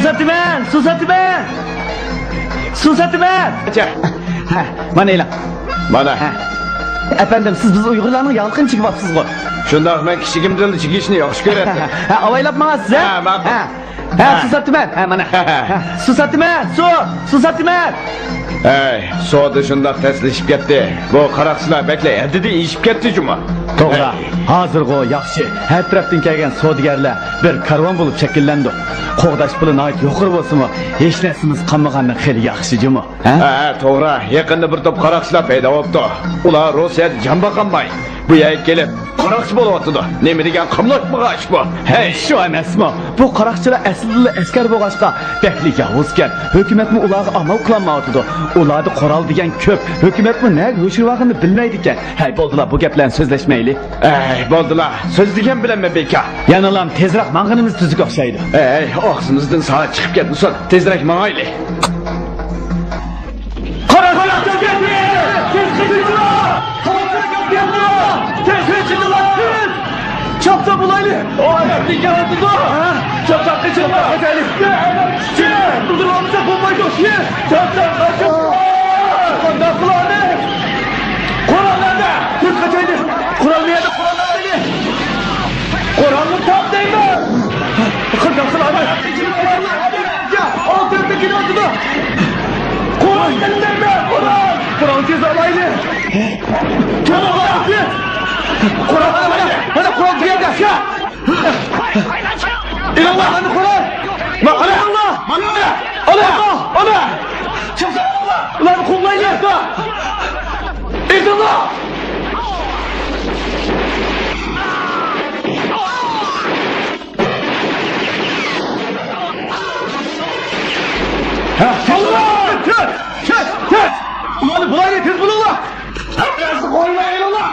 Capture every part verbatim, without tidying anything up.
ساتىمەن، سۇ ساتىمەن! سۇ ساتىمەن! ھە، مانا ئېلىڭ. مانا. ھە. ئەپەندىم، سىز بىز ئۇيغۇرلارنىڭ ياغلىقىنى چىگىۋاپسىزغۇ؟ شۇنداق، مەن كىچىكىمدىنلا چىگىشنى ياخشى كۆرەتتىم. ھە، ئاۋايلاپ ماڭاسىز، ھە؟ ھە، ماقۇل. ھە. ھە، سۇ ساتىمەن. ھە، مانا. ھە، سۇ ساتىمەن، سۇ، سۇ ساتىمەن. ھەي، سودا شۇنداق تەسلىشىپ كەتتى. بۇ قاراقچىلار بەكلا ھەددىدىن ئېشىپ كەتتى جۇمۇ. توغرا. ھەي. ھازىرغۇ ياخشى. ھەر تەرەپتىن كەلگەن سودىگەرلەر بىر كارۋان بولۇپ شەكىللەندۇق. قوغداش پۇلى ناھايىتى يۇقىرى بولسىمۇ، ھېچ نەرسىمىز قالمىغاندىن خېلى ياخشى جۇمۇ. ھە؟ ھە، ھە، توغرا. يېقىندا بىر توپ قاراقچىلار پەيدا بوپتۇ. ئۇلار روسىيەدە جان باقالماي، بۇ يەرگە كېلىپ، قاراقچى بولۇۋاتىدۇ. نېمە دېگەن قاملاشمىغان ئىش بۇ؟ ھەي! شۇ ئەمەسمۇ؟ بۇ قاراقچىلار ئەسلىدىلا ئەسكەر بولغاچقا، بەكلا ياۋۇزكەن. ھۆكۈمەتمۇ ئۇلارغا ئامال قىلالمايۋاتىدۇ. ئۇلاردا قورال دېگەن كۆپ. ھۆكۈمەتمۇ نەگە يوشۇرۇۋالغىنىنى بىلمەيدىكەن. ھەي، بولدىلا، بۇ گەپلەرنى سۆزلەشمەيلى. ئەي، بولدىلا. سۆزلىگەن بىلەنمۇ بىكار. يەنىلا تېزرەك ماڭغىنىمىز تۈزۈك ئوخشايدۇ. ئەي، ئاغزىمىزدىن ساز چىقىپ كەتمىسۇن. تېزرەك ماڭايلى. قاراقچىلار كەلدى! تېز قېچىڭلار! قاراقچىلار كەلدى! تېز قېچىڭلار! تېز! چاپسان بولايلى! ئاياقتىن كېلىۋاتىدۇ! چاپسان قېچىڭلار! قېچەيلى! بىلدۈرۈۋالمىساق بولمايدۇ! تېز! چاپسان قېچىڭلار! قانداق قىلايلى؟ قورال نەدە؟ تېز قېچەيلى! قورال نەدە؟ قورال نەدە؟ قورالنى تاپ دەيمەن! قانداق قىلايلى؟ ئالدىمدا كېلىۋاتىدۇ! قورال دەيمەن! قورال! قورال تېز ئالايلى! قورال! قورال! مانا، مانا قورال بۇ يەردە! ئېلىڭلار! مانا قورال! مانا قورال! مانا! ئانا! ئانا! ئۇلارنى قوغلايلى! ئېلىڭلار! ئاللا! تېز! تېز! تېز! ئۇلارنى بۇلايلى، تېز بولۇڭلار! قويمايلىلا!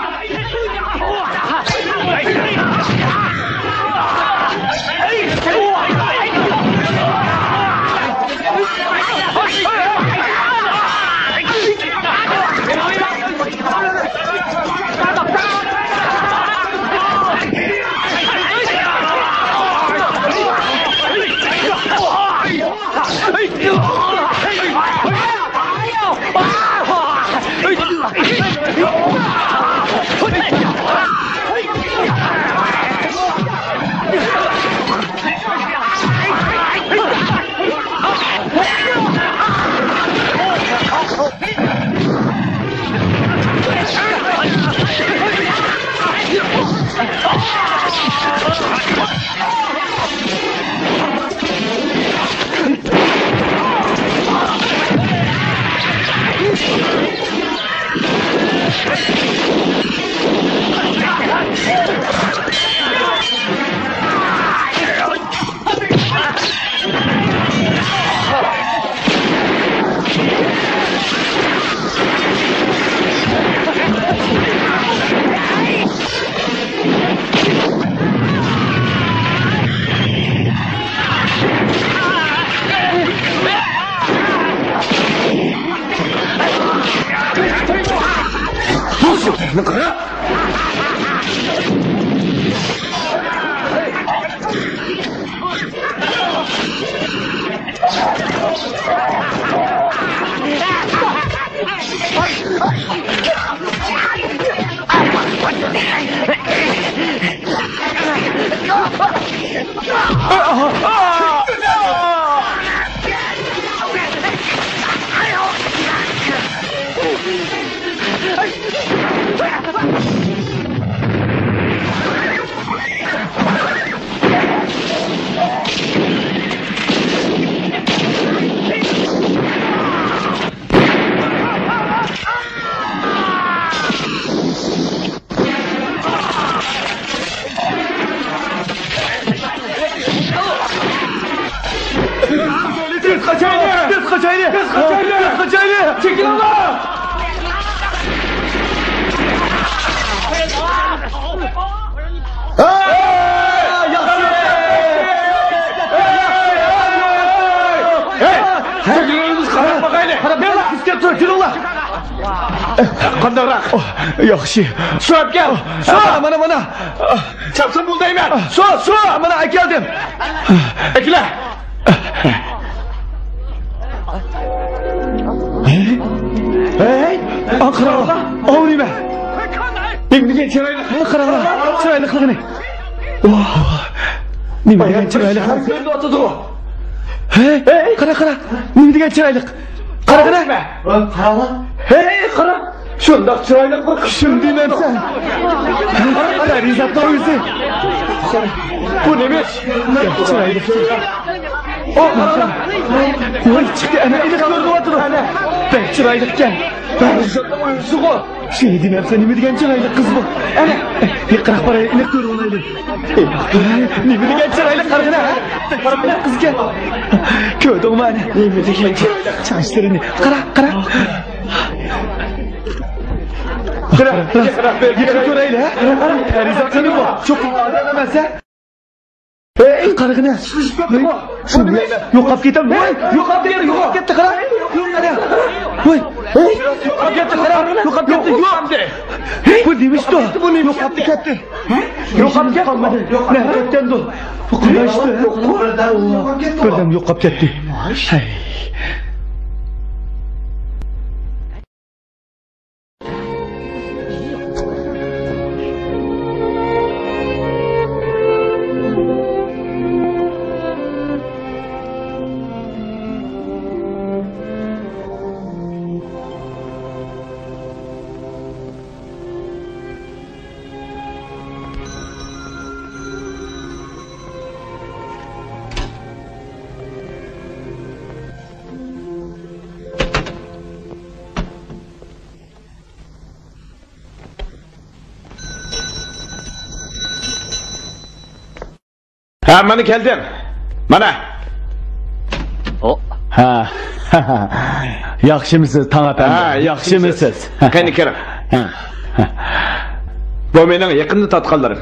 تېز قاچايلى! تېز قاچايلى! تېز قاچايلى! تېز قاچايلى! چېكىلىڭلار! ھەي! ياخشى! ھەي! قاراپ باقايلى! قاراپ بېرىڭلار! تېز كەپ تۇرۇڭ، كېلىڭلار! قانداقراق؟ ياخشى. سۇ ئەپ كەل! سۇ! مانا، مانا، مانا! چاپسان بول دەيمەن! سۇ، سۇ! مانا ئەكەلدىم! ئەكىلە! ھەي، ئاڭ قاراڭلار، ئاۋۇ نېمە؟ نېمە دېگەن چىرايلىق؟ ئاڭ قاراڭلار، چىرايلىقلىقىنى. ۋاھ، نېمە دېگەن چىرايلىق؟ كۆرۈنۈۋاتىدىغۇ. ھەي، قارا، قارا، نېمە دېگەن چىرايلىق؟ قارىغىنە. قارالا. ھەي، قارا. شۇنداق چىرايلىق بىر قىز. شۇندىمەمسەن؟ پەرىزاتنىڭ ئۆزى. بۇ نېمە؟ بەك چىرايلىق. ئو، قارا. ۋاي، چىقتى، ئەنە، ئېنىق كۆرۈنۈۋاتىدۇ. بەك چىرايلىقكەن. پەرىزاتنىڭ ئۆزىغۇ. شۇنى دېمەمسەن، نېمە دېگەن چىرايلىق قىز بۇ؟ ئەنە، يېقىنراق بارايلى، ئېنىق كۆرۈۋالايلى. نېمە دېگەن چىرايلىق قارىغىنا، ھە؟ قىزكەن. كۆردۈڭمۇ ئەنە؟ نېمە دېگەن چىرايلىق. چاچلىرىنى قارا، قارا. قارا، قارا، قارا. يېقىن كۆرەيلى، ھە؟ پەرىزات خانىم بۇ. چوقۇم ئادەم ئەمەس، ھە؟ ھەي، قارىغىنا. يوقاپ كېتەم. ۋاي، يوقاپ كەتتى، يوقاپ كەتتى، قارا. ۋاي. ھەي، يوقاپ كەتتى، قارا. يوقاپ كەتتى، يوق. بۇ نېمە ئىشتۇ؟ يوقاپ كەتتى. يوقاپ كەتتى. قالمىدى. نەرە كەتكەندۇ؟ بۇ قانداق ئىشتۇ، ھە؟ بىردەم يوقاپ كەتتى. ھەي. ھە، مانا كەلدىم. مانا. ئو. ھە. ياخشىمۇسىز، تاڭ ئەپەندى؟ ھە، ياخشىمۇسىز؟ قېنى، كىرىڭ. ھە. بۇ مېنىڭ يېقىندا تارتقانلىرىم.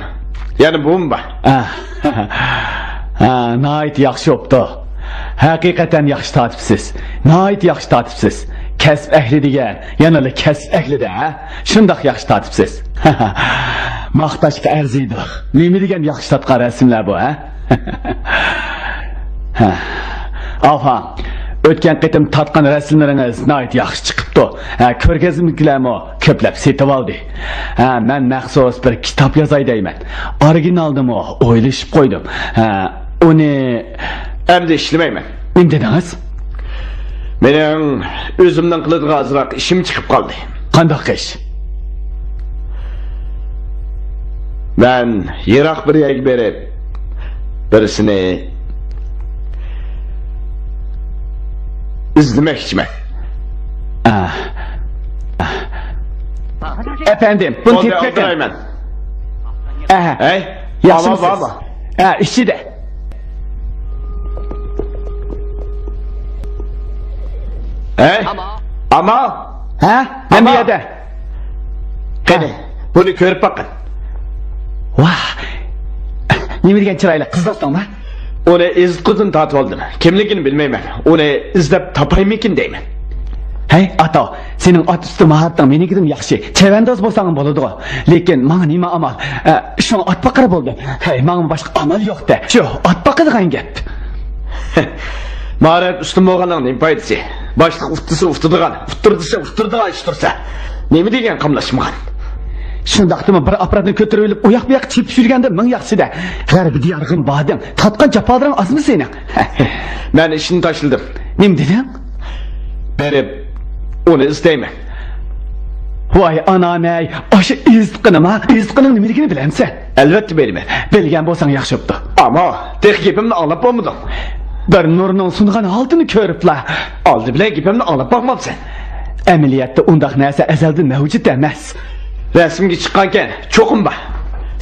يەنە بۇمۇ بار. ھە. ھە، ناھايىتى ياخشى بوپتۇ. ھەقىقەتەن ياخشى تارتىپسىز. ناھايىتى ياخشى تارتىپسىز. كەسىپ ئەھلى دېگەن يەنىلا كەسىپ ئەھلىدە، ھە؟ شۇنداق ياخشى تارتىپسىز. ماختاشقا ئەرزىيدۇ. نېمە دېگەن ياخشى تارتقان رەسىملەر بۇ، ھە؟ ھە. ئاپا، ئۆتكەن قېتىم تارتقان رەسىملىرىڭىز ناھايىتى ياخشى چىقىپتۇ. ھە، كۆرگەزمىدىكىلەرمۇ كۆپلەپ سېتىۋالدى. ھە، مەن مەخسۇس بىر كىتاب يازاي دەيمەن. ئورىگىنالنىمۇ ئويلىشىپ قويدۇم. ھە، ئۇنى ئەمدى ئىشلىمەيمەن. نېمە دېدىڭىز؟ مېنىڭ ئۆزۈمنىڭ قىلىدىغان ئازراق ئىشىم چىقىپ قالدى. قانداق ئىش؟ مەن يىراق بىر يەرگە بېرىپ، بىرسىنى ئىزدىمەكچىمەن. ئە. ئەپەندىم، بۇنى تېپىپ بېقىڭ. ئەھە. ھەي، ياخشىمۇسىز؟ ئامال بارمۇ؟ ھە، ئىچىدە. ھەي، ئامال. ھە؟ مەن بۇ يەردە. قېنى، بۇنى كۆرۈپ باققىن. ۋاھ. نېمە دېگەن چىرايلىق قىز دوستۇڭما؟ ئۇنى ئىزىتقۇدىن تارتىۋالدىم. كىملىكىنى بىلمەيمەن. ئۇنى ئىزدەپ تاپايمىكىن دەيمەن. ھەي، ئاتاۋ، سېنىڭ ئات ئۈستى ماھارىتىڭ مېنىڭكىدىن ياخشى. چەۋەنداز بولساڭ بولىدىغۇ. لېكىن ماڭا نېمە ئامال؟ ئە، شۇڭا ئات باققىلى بولدۇم. ھەي، ماڭىمۇ باشقا ئامال يوق-دە. شۇ، ئات باقىدىغان گەپ. ماھارەت ئۈستۈن بولغاننىڭ نېمە پايدىسى؟ باشلىق ئۇتتۇرسا ئۇتتۇرىدىغان، ئۇتتۇرمىسا ئۇتتۇرىدىغان ئىش تۇرسا. نېمە دېگەن قاملاشمىغان؟ شۇنداقتىمۇ بىر ئاپپاراتنى كۆتۈرۈۋېلىپ ئۇياق-بۇياققا چېپىپ يۈرگەندىن مىڭ ياخشى-دە. غەربىي دىيارغىمۇ باردىڭ، تارتقان جاپالىرىڭ ئازمۇ سېنىڭ؟ مەن ئىشنى تاشلىدىم. نېمە دېدىڭ؟ بېرىپ ئۇنى ئىزدەيمەن. ۋاي ئانام-ئەي، ئاشۇ ئىزدىقىنىما؟ ئىزدىقىنىڭ نېمىلىكىنى بىلەمسەن؟ ئەلۋەتتە بىلىمەن. بىلگەن بولساڭ ياخشى بوپتۇ. ئەمما تېخى گېپىمنى ئاڭلاپ بولمىدىڭ. بىر نۇرنىڭ سۇنغان ھالىتىنى كۆرۈپلا. ئالدى بىلەن گېپىمنى ئاڭلاپ باقمامسەن؟ ئەمەلىيەتتە ئۇنداق نەرسە ئەزەلدىن مەۋجۇت ئەمەس. رەسىمگە چىققانكەن، چوقۇم بار.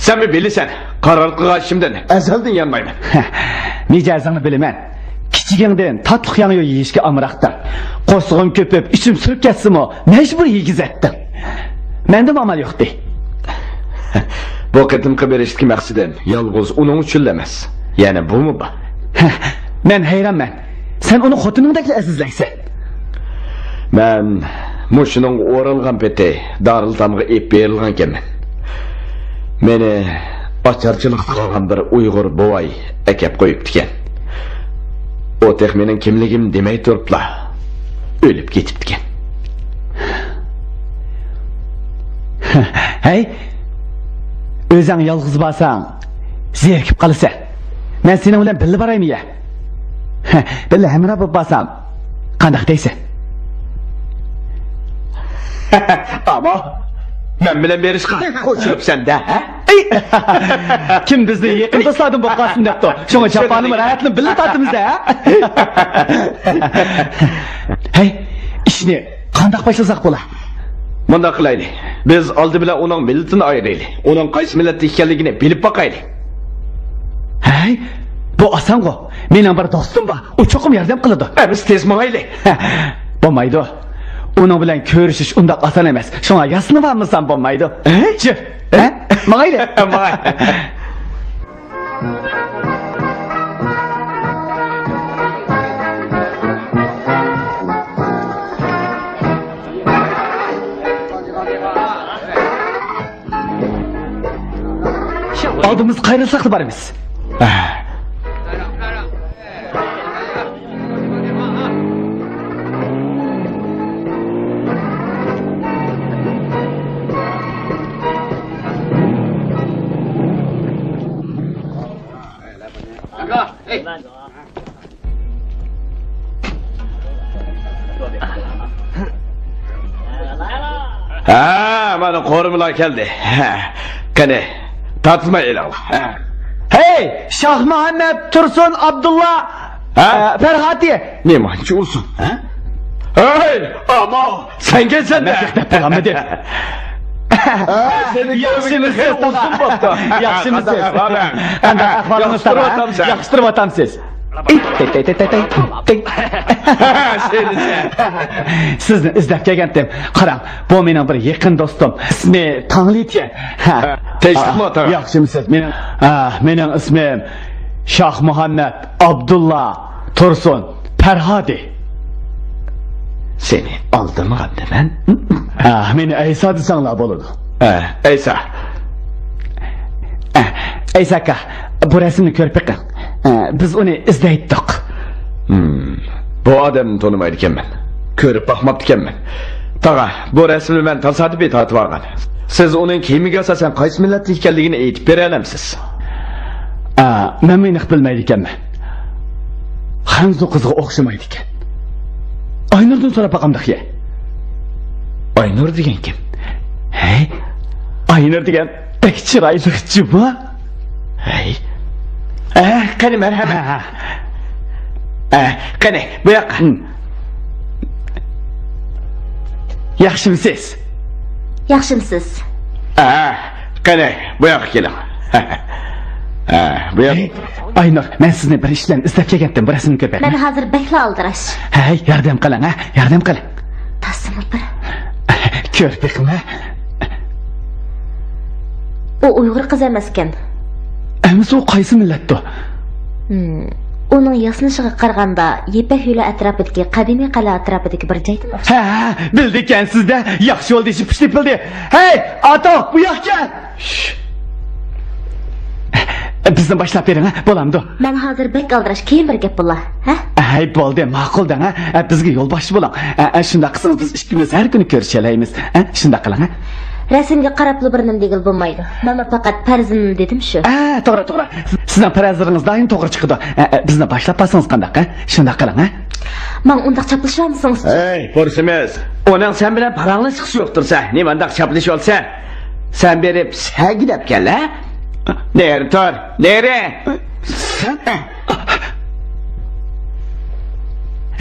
سەنمۇ بىلىسەن، قارار قىلغان ئىشىمدىن ئەزەلدىن يانمايمەن. مىجەزىڭنى بىلىمەن. كىچىكىڭدىن تاتلىق ياڭيۇ يېيىشكە ئامراقتىڭ. قورسىقىم كۆپۈپ، ئىچىم سۈرۈپ كەتسىمۇ، مەجبۇر يېگۈزەتتىڭ. مەندىمۇ ئامال يوقتى. بۇ قېتىمقى بېرىشتىكى مەقسىتىم يالغۇز ئۇنىڭ ئۈچۈنلا ئەمەس. يەنە بۇمۇ بار. مەن ھەيرانمەن. سەن ئۇنى خوتۇنۇڭدەكلا ئەزىزلەيسەن. مەن مۇشۇنىڭغا ئورالغان پېتى دارىلئېتامغا ئېلىپ بېرىلغانىكەنمەن. مېنى ئاچارچىلىقتا قالغان بىر ئۇيغۇر بوۋاي ئەكەپ قويۇپتىكەن. ئۇ تېخى مېنىڭ كىملىكىمنى دېمەي تۇرۇپلا ئۆلۈپ كېتىپتىكەن. ھەي، ئۆزۈڭ يالغۇز بارساڭ زېرىكىپ قالىسەن. مەن سېنىڭ بىلەن بىللە بارايمۇ يا؟ بىللە ھەمراھ بولۇپ بارسام قانداق دەيسەن؟ ئاما، مەن بىلەن بېرىشقا قوشۇلۇپسەن-دە، ھە؟ ئەي! كىم بىزنى يېقىن دوستلاردىن بولۇپ قالسۇن دەپتۇ. شۇڭا جاپانىمۇ راھەتنى بىللە تارتىمىز-دە، ھە؟ ھەي، ئىشنى قانداق باشلىساق بولا؟ مۇنداق قىلايلى. بىز ئالدى بىلەن ئۇنىڭ مىللىتىنى ئايرىيلى. ئۇنىڭ قايسى مىللەتتە ئىكەنلىكىنى بىلىپ باقايلى. ھەي، بۇ ئاسانغۇ. مېنىڭ بىر دوستۇم بار. ئۇ چوقۇم ياردەم قىلىدۇ. ئەمىسە تېز ماڭايلى. بولمايدۇ. ئۇنىڭ بىلەن كۆرۈشۈش ئۇنداق ئاسان ئەمەس. شۇڭا ياسىنىۋالمىسام بولمايدۇ. ھە؟ چۈ. ھە؟ ماڭايلى. ماڭاي. ئالدىمىزدا قايرىلساقلا بارىمىز. ھە، مانا قورۇمىلار كەلدى. ھە، قېنى، تارتماي ئېلىڭلار. ھە. ھەي، شاھمۇھەممەت، تۇرسۇن، ئابدۇللا، ھە؟ ئە، پەرھاتى. نېمانچە ئۇزۇن، ھە؟ ھەي، ئاما، سەنكەنسەن-دە. مەن دەپ بولالمىدىم. ياخشىمۇسىز، تاغا؟ ياخشىمۇسىز؟ قانداق ئەھۋالىڭ؟ قانداق ئەھۋالىڭىز، تاغا؟ ياخشى تۇرۇۋاتامسەن؟ ياخشى تۇرۇۋاتامسىز؟ سىزنى ئىزدەپ كەلگەنتىم. قاراڭ، بۇ مېنىڭ بىر يېقىن دوستۇم. ئىسمى تاڭلىتيەن. ھە. تىنچلىقمۇ، تاغا؟ ياخشىمۇسىز؟ مېنىڭ، ھە، مېنىڭ ئىسمىم شاھمۇھەممەت، ئابدۇللا، تۇرسۇن، پەرھادى. سېنى ئالدىمىغاندىمەن. ھە، مېنى ئەيسا دېسەڭلار بولىدۇ. ھە، ئەيسا. ھە، ئەيسا ئاكا، بۇ رەسىمنى كۆرۈپ بېقىڭ. ھە، بىز ئۇنى ئىزدەيتتۇق. ھىم، بۇ ئادەمنى تونۇمايدىكەنمەن. كۆرۈپ باقماپتىكەنمەن. تاغا، بۇ رەسىمنى مەن تاسادىپىي تارتىۋالغان. سىز ئۇنىڭ كىيىمىگە ئاساسەن قايسى مىللەتتىن ئىكەنلىكىنى ئېيتىپ بېرەلەمسىز؟ ئا، مەنمۇ ئېنىق بىلمەيدىكەنمەن. خەنزۇ قىزغا ئوخشىمايدىكەن. ئاينۇردىن سوراپ باقامدىكى؟ ئاينۇر دېگەن كىم؟ ھەي، ئاينۇر دېگەن بەك چىرايلىق جۇمۇ. ھەي. ئە، قېنى، مەرھەمەت. ھە، ھە. ئە، قېنى، بۇ ياققا. ھىم. ياخشىمۇسىز؟ ياخشىمۇسىز؟ ئە، قېنى، بۇ ياققا كېلىڭ. ئە، بۇ ياق. ھەي، ئاينۇر، مەن سىزنى بىر ئىش بىلەن ئىزدەپ كەلگەنتىم، بۇ رەسىمنى كۆرۈپ بېقىڭ. مەن ھازىر بەكلا ئالدىراش. ھەي، ياردەم قىلىڭ، ھە، ياردەم قىلىڭ. تاسىمۇ بىر. كۆرۈپ بېقىڭ، ھە. ئۇ ئۇيغۇر قىز ئەمەسكەن. ئەمىسە ئۇ قايسى مىللەتتۇ؟ ھىم، ئۇنىڭ ياسىنىشىغا قارىغاندا، يىپەك يولى ئەتراپىدىكى قەدىمىي قەلئە ئەتراپىدىكى بىر جايدىن ئوخشايدۇ. ھە، بىلدىكەنسىز-دە، ياخشى بولدى، شىپۇش تېپىلدى. ھەي، ئاتۇق، بۇ ياققا كەل. شش. بىزنى باشلاپ بېرىڭ، ھە؟ بولامدۇ؟ مەن ھازىر بەك ئالدىراش، كېيىن بىر گەپ بولا، ھە؟ ھەي، بولدى، ماقۇل دەڭ، ھە؟ بىزگە يولباشچى بولۇڭ. ھە، شۇنداق قىلسىڭىز، بىز ئىككىمىز ھەر كۈنى كۆرۈشەلەيمىز. ھە، شۇنداق قىلىڭ، ھە؟ رەسىمگە قاراپلا بىر نېمە دېگىلى بولمايدۇ. مەنمۇ پەقەت پەرىزىمنى دېدىم شۇ. ھە، توغرا، توغرا. سىزنىڭ پەرەزلىرىڭىز دائىم توغرا چىقىدۇ. ھە، بىزنى باشلاپ بارسىڭىز قانداق، ھە؟ شۇنداق قىلىڭ، ھە؟ ماڭا ئۇنداق چاپلىشىۋالمىسىڭىز. ھەي، پۇرسىمىز. ئۇنىڭ سەن بىلەن پاراڭلاشقۇسى يوقتۇر سەن. نېمانداق چاپلىشىۋالىسەن؟ سەن بېرىپ سەگىدەپ كەل، ھە؟ نېرى تۇر، نېرى. سەن.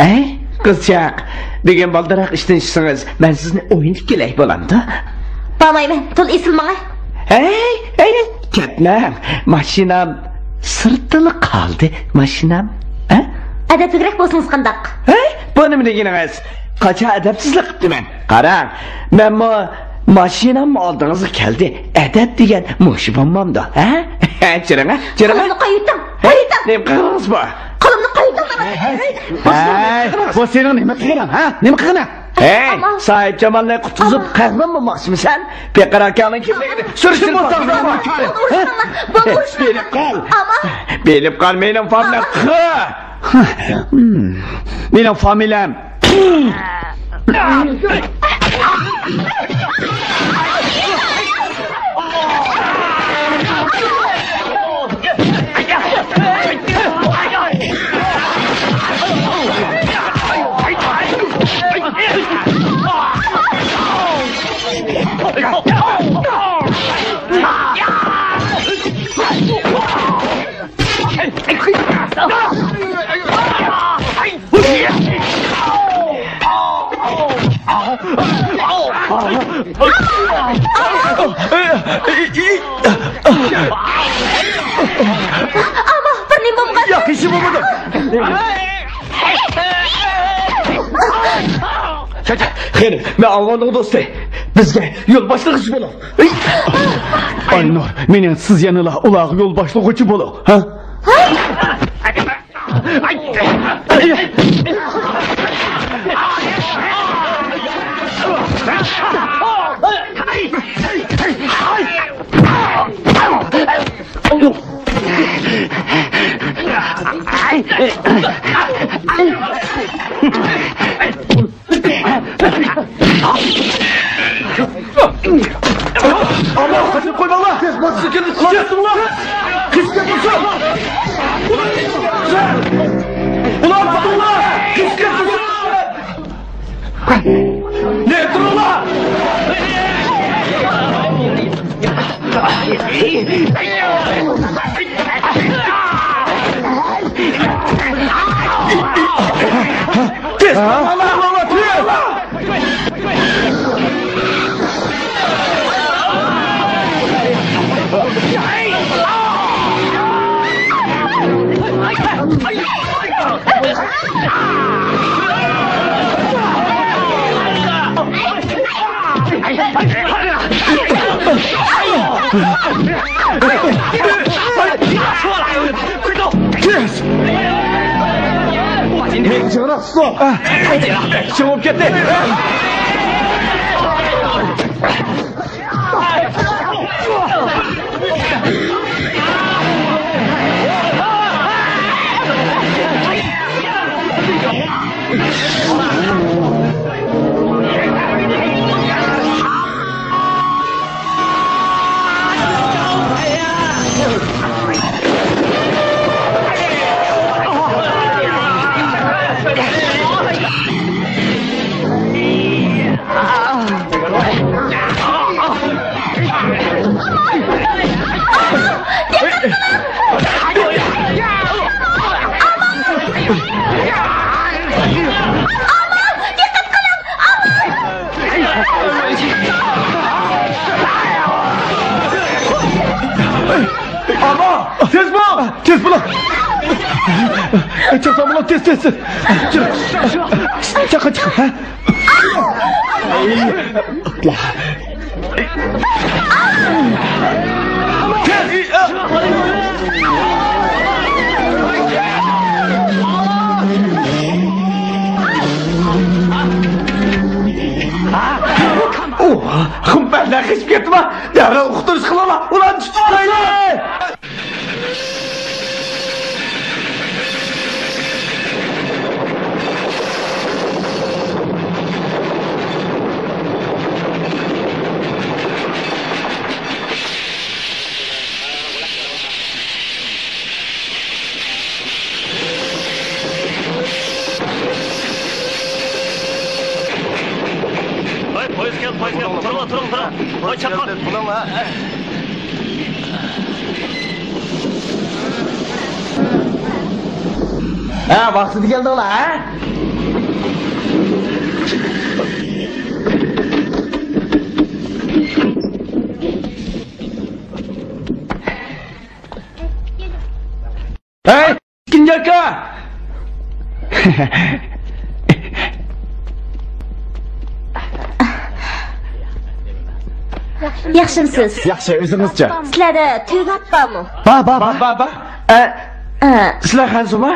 ھەي، قىزچاق، بۈگۈن بالدۇرراق ئىشتىن چىقسىڭىز، مەن سىزنى ئوينىتىپ كېلەي، بولامدۇ؟ بارمايمەن، تولا ئېسىل ماڭا. ھەي، ھەي، كەتمەڭ. ماشىنام سىرتتىلا قالدى، ماشىنام. ھە؟ ئەدەپلىكرەك بولسىڭىز قانداق؟ ھەي، بۇ نېمە دېگىنىڭىز؟ قاچان ئەدەپسىزلىك قىپتىمەن؟ قاراڭ، مەنمۇ ماشىناممۇ ئالدىڭىزغا كەلدى. ئەدەپ دېگەن مۇشۇ بولمامدۇ، ھە؟ چىرىڭ، ھە؟ چىرىڭ، ھە؟ قولۇمنى قويۇۋېتىڭ، قويۇۋېتىڭ. نېمە قىلدىڭىز بۇ؟ قولۇمنى قويۇۋېتىڭ. ھەي، بۇ سېنىڭ نېمە قىلغىنىڭ، ھە؟ نېمە قىلغىنىڭ؟ ھەي، ئامال. ساھىبجامالنى قۇتقۇزۇپ، ئامال. قەھرىمان بولماقچىمىسەن؟ پېقىر ئاكاڭنىڭ كىملىكىنى سۈرۈشتۈرۈپ باقساڭ. بولدى، ئۇرۇشماڭلار، بولدى، ئۇرۇشماڭلار. بىلىپ قال. بىلىپ قال، مېنىڭ پامنى قىل. مېنىڭ فامىلەم. ئاما، بىر نېمە بولمىغان. ياق، ھېچ نېمە بولمىدى. خېنىم، مەن ئالۋاننىڭ دوستى. بىزگە يول باشلىغۇچى بولۇڭ. ئاينۇر، مېنىڭ سىز يەنىلا ئۇلارغا يول باشلىغۇچى بولۇڭ. ھە؟ ئاما، قېچىپ قويماڭلار! تېز باسسا كېلىپ قالسۇنلار! قېچىپ كەتمىسۇن! ئۇلار تۇتۇڭلار! قېچىپ كەتمىسۇن! نېمە تۇرۇڭلار! تېز! تېز! جىڭراق تۇتۇڭ! چىڭىپ كەتتى! ئاما، تېز بول! تېز بول! چاقسان بول، تېز، تېز، تېز! چاققا چىق، ھە؟ ئۇھ، خۇمپەرلەر قېچىپ كەتتىما؟ دەرھال ئۇقتۇرۇش قىلىڭلار، ئۇلارنى تۇتۇۋالايلى! ھەي، پويىز كەلدى، پويىز كەلدى. تۇرۇڭلار، تۇرۇڭ، تۇرۇڭ. ھەي، چاققان. ھە، ۋاقتىدا كەلدىڭلار، ھە؟ ھەي، ئىككىنچى ئاكا! ياخشىمسىز؟ ياخشى، ئۆزىڭىزچە؟ سىلەردە تۆگە ئات بارمۇ؟ بار، بار، بار. بار، بار، بار. ئە، ئە. سىلەر خەنزۇما؟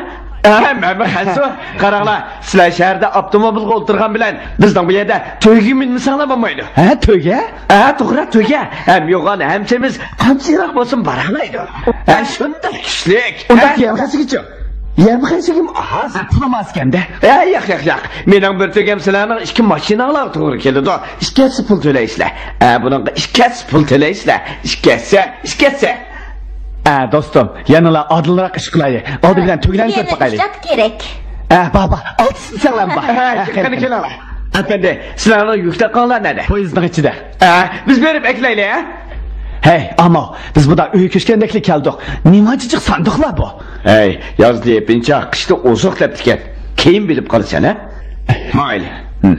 ئە، مەنمۇ خەنزۇ. قاراڭلار، سىلەر شەھەردە ئاپتوموبىلغا ئولتۇرغان بىلەن بىزنىڭ بۇ يەردە تۆگىگە مىنمىسەڭلار بولمايدۇ. ھە، تۆگە؟ ھە، توغرا، تۆگە. ھەم يوغان ھەم سېمىز قانچە يىراق بولسۇن بارالايدۇ. ھە، شۇنداق كۈچلۈك. ئۇنداق ھە. كېيىن قاچىغىچە؟ يەم خەجلىكىم ئاز. ھە، پۇلۇم ئاز ئىكەن-دە. ھە، ياق، ياق، ياق. مېنىڭ بىر تۈگەم سىلەرنىڭ ئىككى ماشىناڭلارغا توغرا كېلىدۇ. ئىككى ھەسسە پۇل تۆلەيسىلەر. ھە، بۇنىڭغا ئىككى ھەسسە پۇل تۆلەيسىلەر. ئىككى ھەسسە، ئىككى ھەسسە. ھە، دوستۇم، يەنىلا ئادىلراق ئىش قىلايلى. ئالدى بىلەن تۈگىنەڭنى كۆرۈپ باقايلى. ھە، بار، بار. ئالتە سەڭلار بار. ھە، قېنى كېلىڭلار. ئەپەندى، سىلەرنىڭ يۈكلەپ قالغانلار نەدە؟ پويىزنىڭ ئىچىدە. ھە، بىز بېرىپ ئەكېلەيلى، ھە؟ ھەي، ئامال، بىز بۇدا ئۆيگە كۆچكەندەكلا كەلدۇق. نېمانچە جىق ساندۇقلار بۇ؟ ھەي، يازدا يېپىنچاق، قىشتا ئوزۇق دەپتىكەن. كېيىن بىلىپ قالىسەن، ھە؟ مايلى. ھىم.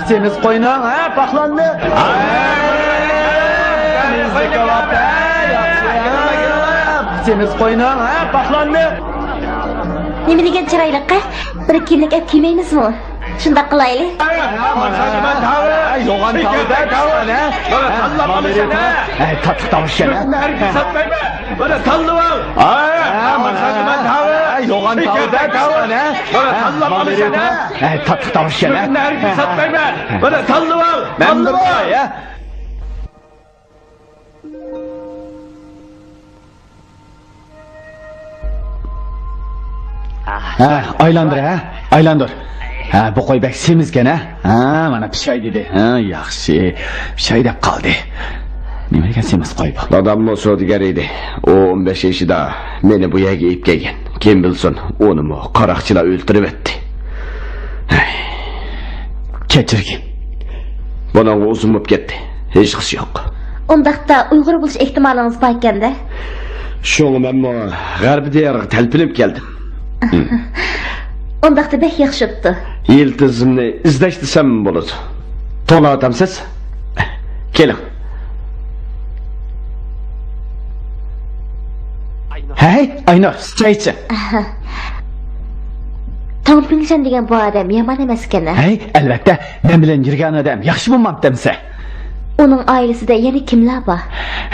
سېمىز قوينىڭ، ھە، پاخلاندى. سېمىز قوينىڭ، ھە، پاخلاندى. نېمە دېگەن چىرايلىق، ھە؟ بىر كىيىملىك ئەپ كىيمەيمىزمۇ؟ شۇنداق قىلايلى. يوغان تاۋۇز، ھە؟ تاتلىق تاۋۇز ئىكەن، ھە؟ مانا تاللىۋال. يوغان تاۋۇز، ھە؟ تاتلىق تاۋۇز ئىكەن، ھە؟ مانا تاللىۋال. مەن بىر، ھە؟ ھە، ئايلاندۇر، ھە؟ ئايلاندۇر. ھە، بۇ قوي بەك سېمىزكەن، ھە؟ ھە، مانا پىشاي دېدى. ھە، ياخشى. پىشاي دەپ قالدى. نېمە دېگەن سېمىز قوي بۇ؟ داداممۇ سودىگەر ئىدى. ئۇ ئون بەش يېشىدا مېنى بۇ يەرگە ئېلىپ كەلگەن. كىم بىلسۇن، ئۇنىمۇ قاراقچىلار ئۆلتۈرۈۋەتتى. ھەي، كەچۈرگىن. بۇنىڭغا ئۇزۇن بولۇپ كەتتى. ھېچقىسى يوق. ئۇنداقتا ئۇيغۇر بولۇش ئېھتىمالىڭىز بار ئىكەن-دە. شۇڭا مەنمۇ غەربىي دىيارغا تەلپۈنۈپ كەلدىم. ئۇنداقتا بەك ياخشى بوپتۇ. يىلتىزىمنى ئىزدەش دېسەم بولىدۇ. توڭلاۋاتامسىز؟ كېلىڭ. ھەي، ئاينۇر، چاي ئىچىڭ. توڭ پىڭشەن دېگەن بۇ ئادەم يامان ئەمەسكەن-ھە؟ ھەي، ئەلۋەتتە، مەن بىلەن يۈرگەن ئادەم ياخشى بولمامتىمسە؟ ئۇنىڭ ئائىلىسىدە يەنە كىملەر بار؟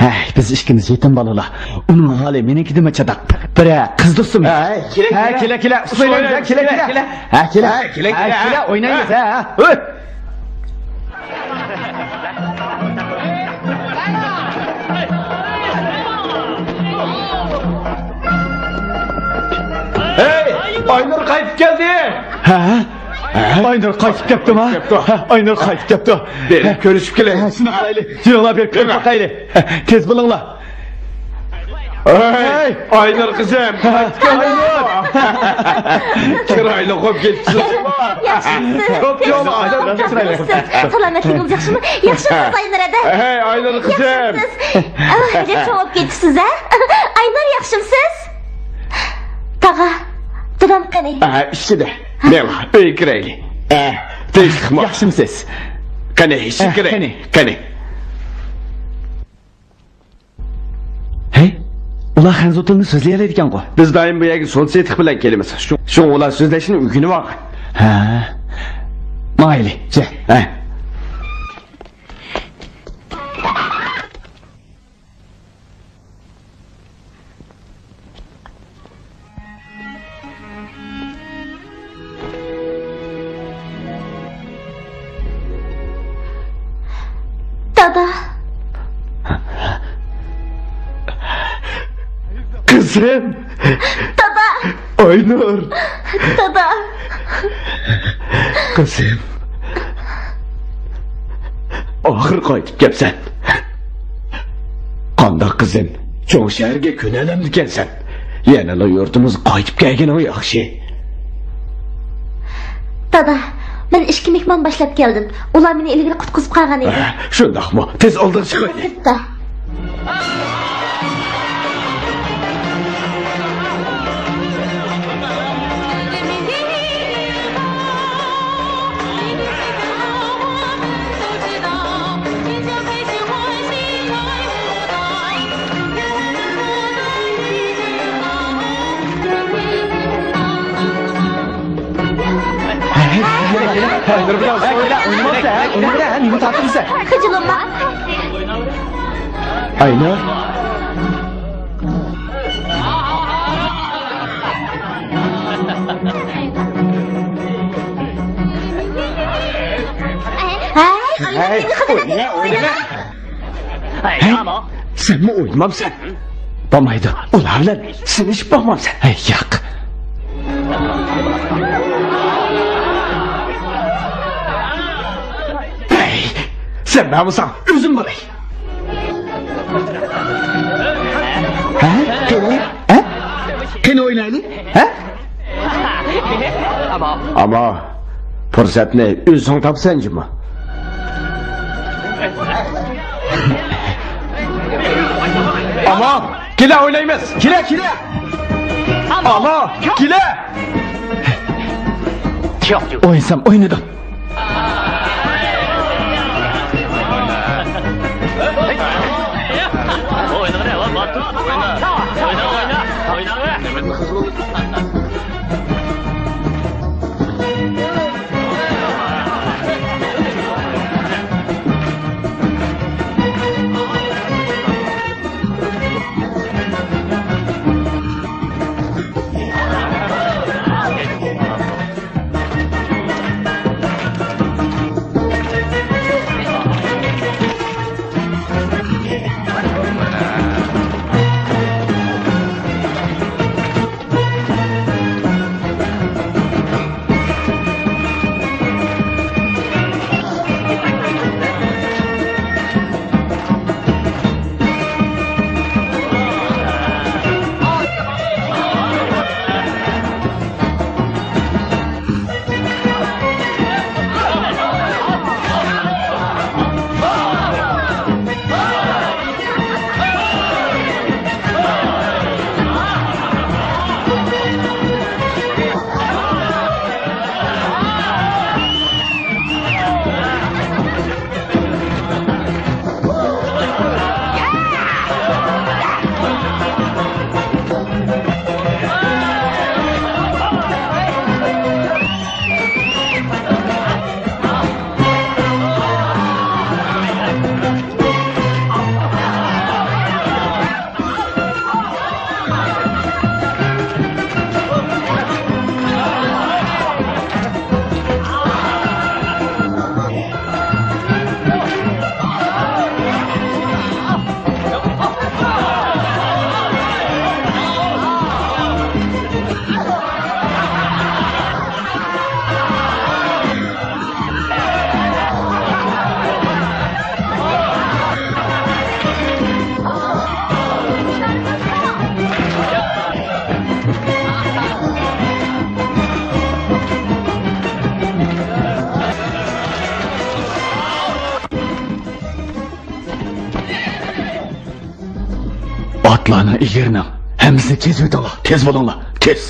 ھەي، بىز ئىككىمىز يېتىم بالىلار. ئۇنىڭ ھالى مېنىڭكىدىنمۇ چاتاق. بىرەر قىز دوستۇم. ھەي، كېلە، كېلە. كېلە، كېلە. ئۇسسۇل ئوينايلى، كېلە، كېلە. ھە، كېلە. ھە، كېلە، كېلە. ھە، كېلە، ئوينايمىز، ھە. ھە. ھەي، ئاينۇر قايتىپ كەلدى. ھە؟ ئاينۇر قايتىپ كەپتۇما؟ ھە، ئاينۇر قايتىپ كەپتۇ. بېرىپ كۆرۈشۈپ كېلەيلى. ھە، شۇنداق قىلايلى. يۈرۈڭلار، بېرىپ كۆرۈپ باقايلى. تېز بولۇڭلار. ھەي، ئاينۇر قىزىم. چىرايلىق بولۇپ كېتىپسىز. ياخشىمۇسىز؟ سالامەتلىكىڭىز ياخشىمۇ؟ ياخشىمۇسىز، ئاينۇر ھەدە؟ ھەي، ئھەي، ئاينۇر قىزىم. ياخشىمۇسىز؟ ئاھ، نېمە چوڭ بولۇپ كېتىپسىز، ھە؟ ئاينۇر، ياخشىمۇسىز؟ تاغا، دادام قېنى؟ ئىچىدە. مېڭە، ئۆيگە كىرەيلى. تىنچلىقمۇ؟ ياخشىمۇسىز؟ قېنى، ئىچىگە كىرەي. قېنى. قېنى. ھەي، ئۇلار خەنزۇ تىلىنى سۆزلىيەلەيدىكەنغۇ؟ بىز دائىم بۇ يەرگە سودا سېتىق بىلەن كېلىمىز. شۇ، شۇڭا ئۇلار سۆزلەشنى ئۆگىنىۋالغان. ھە. ماڭايلى. ھە. دادا. قىزىم. دادا. ئاينۇر. دادا. قىزىم. ئاخىر قايتىپ كەپسەن. قانداق قىزىم؟ چوڭ شەھەرگە كۆنەلەمدىكەنسەن؟ يەنىلا يۇرتىمىزغا قايتىپ كەلگىنىڭ ياخشى. دادا، ئىككى مېھمان باشلاپ كەلدىم. ئۇلار مېنى ئىلگىرى قۇتقۇزۇپ قالغان ئىدى. شۇنداقمۇ؟ تېز ئالدىغا چىقايلى. ئەلۋەتتە. خىجىللانما. ئاينۇر. ھەي، ئاينۇر، ھەي، سېنى خىجىللىدىم. ئوينىما، ئوينىما. ھەي، سەنمۇ ئوينىمامسەن؟ بولمايدۇ. ئۇلار بىلەن سىنىشىپ باقمامسەن؟ ھەي، ياق. ھەي، سەن مەن بولساڭ، ئۆزۈم بولاي. ھە؟ قېنى؟ ھە؟ قېنى ئوينايلى؟ ھە؟ ئەمما پۇرسەتنى ئۆزۈڭ تاپىسەن جۇمۇ. ئەمما كېلە ئوينايمىز. كېلە، كېلە. ئەمما كېلە. ئوينىسام ئوينىدىم. ئاتلارنىڭ ئېگىرىنىڭ ھەممىسىنى كېسىۋېتىڭلار. تېز بولۇڭلار، تېز!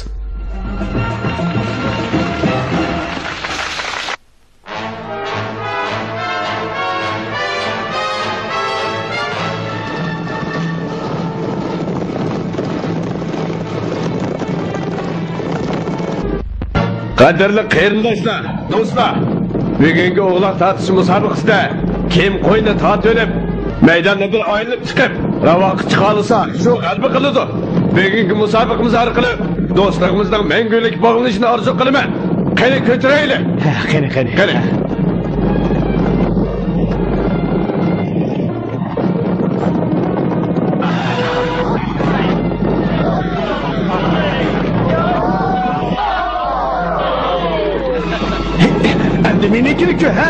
قەدىرلىك قېرىنداشلار، دوستلار، بۈگۈنكى ئوغلاق تارتىش مۇسابىقىسىدە كىم قوينى تارتىۋېلىپ، مەيداننى بىر ئايلىنىپ چىقىپ، راۋاققا چىقالىسا، شۇ غەلىبە قىلىدۇ. بۈگۈنكى مۇسابىقىمىز ئارقىلىق دوستلۇقىمىزنىڭ مەڭگۈلۈك باغلىنىشىنى ئارزۇ قىلىمەن. قېنى، كۆتۈرەيلى! ھە، قېنى، قېنى. قېنى. ئەمدى مېنىڭكىنى كۆر، ھە؟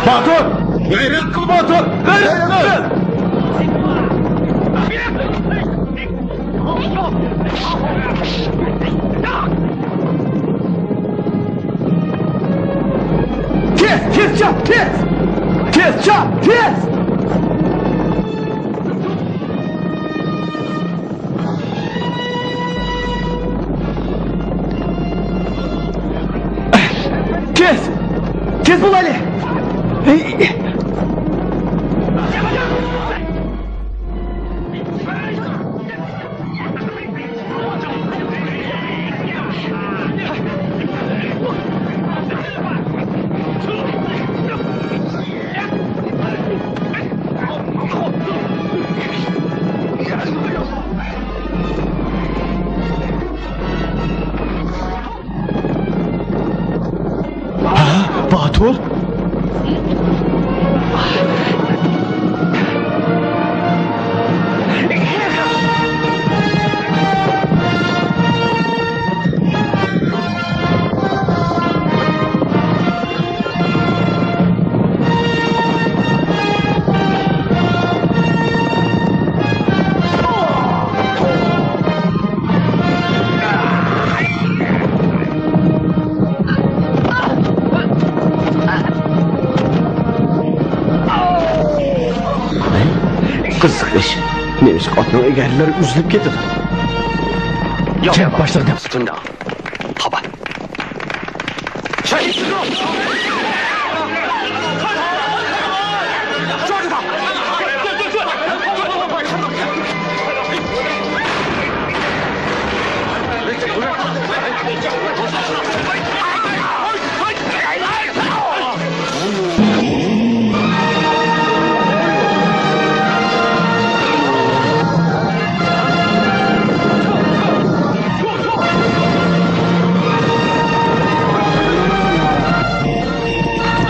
باتۇر! غەيرەت قىل، باتۇر! غەيرەت قىل! غەيرەت قىل! غەيرەت قىل! غەيرەت قىل! غەيرەت قىل! چاپ، تېز! تېز چاپ، تېز! تېز! تېز بولايلى! ھە، باتۇر؟ قىزىق ئىش. نېمىشقا ئاتنىڭ ئەگەرلىرى ئۈزۈلۈپ كېتىدۇ؟ كەنت باشلىقى دەپ.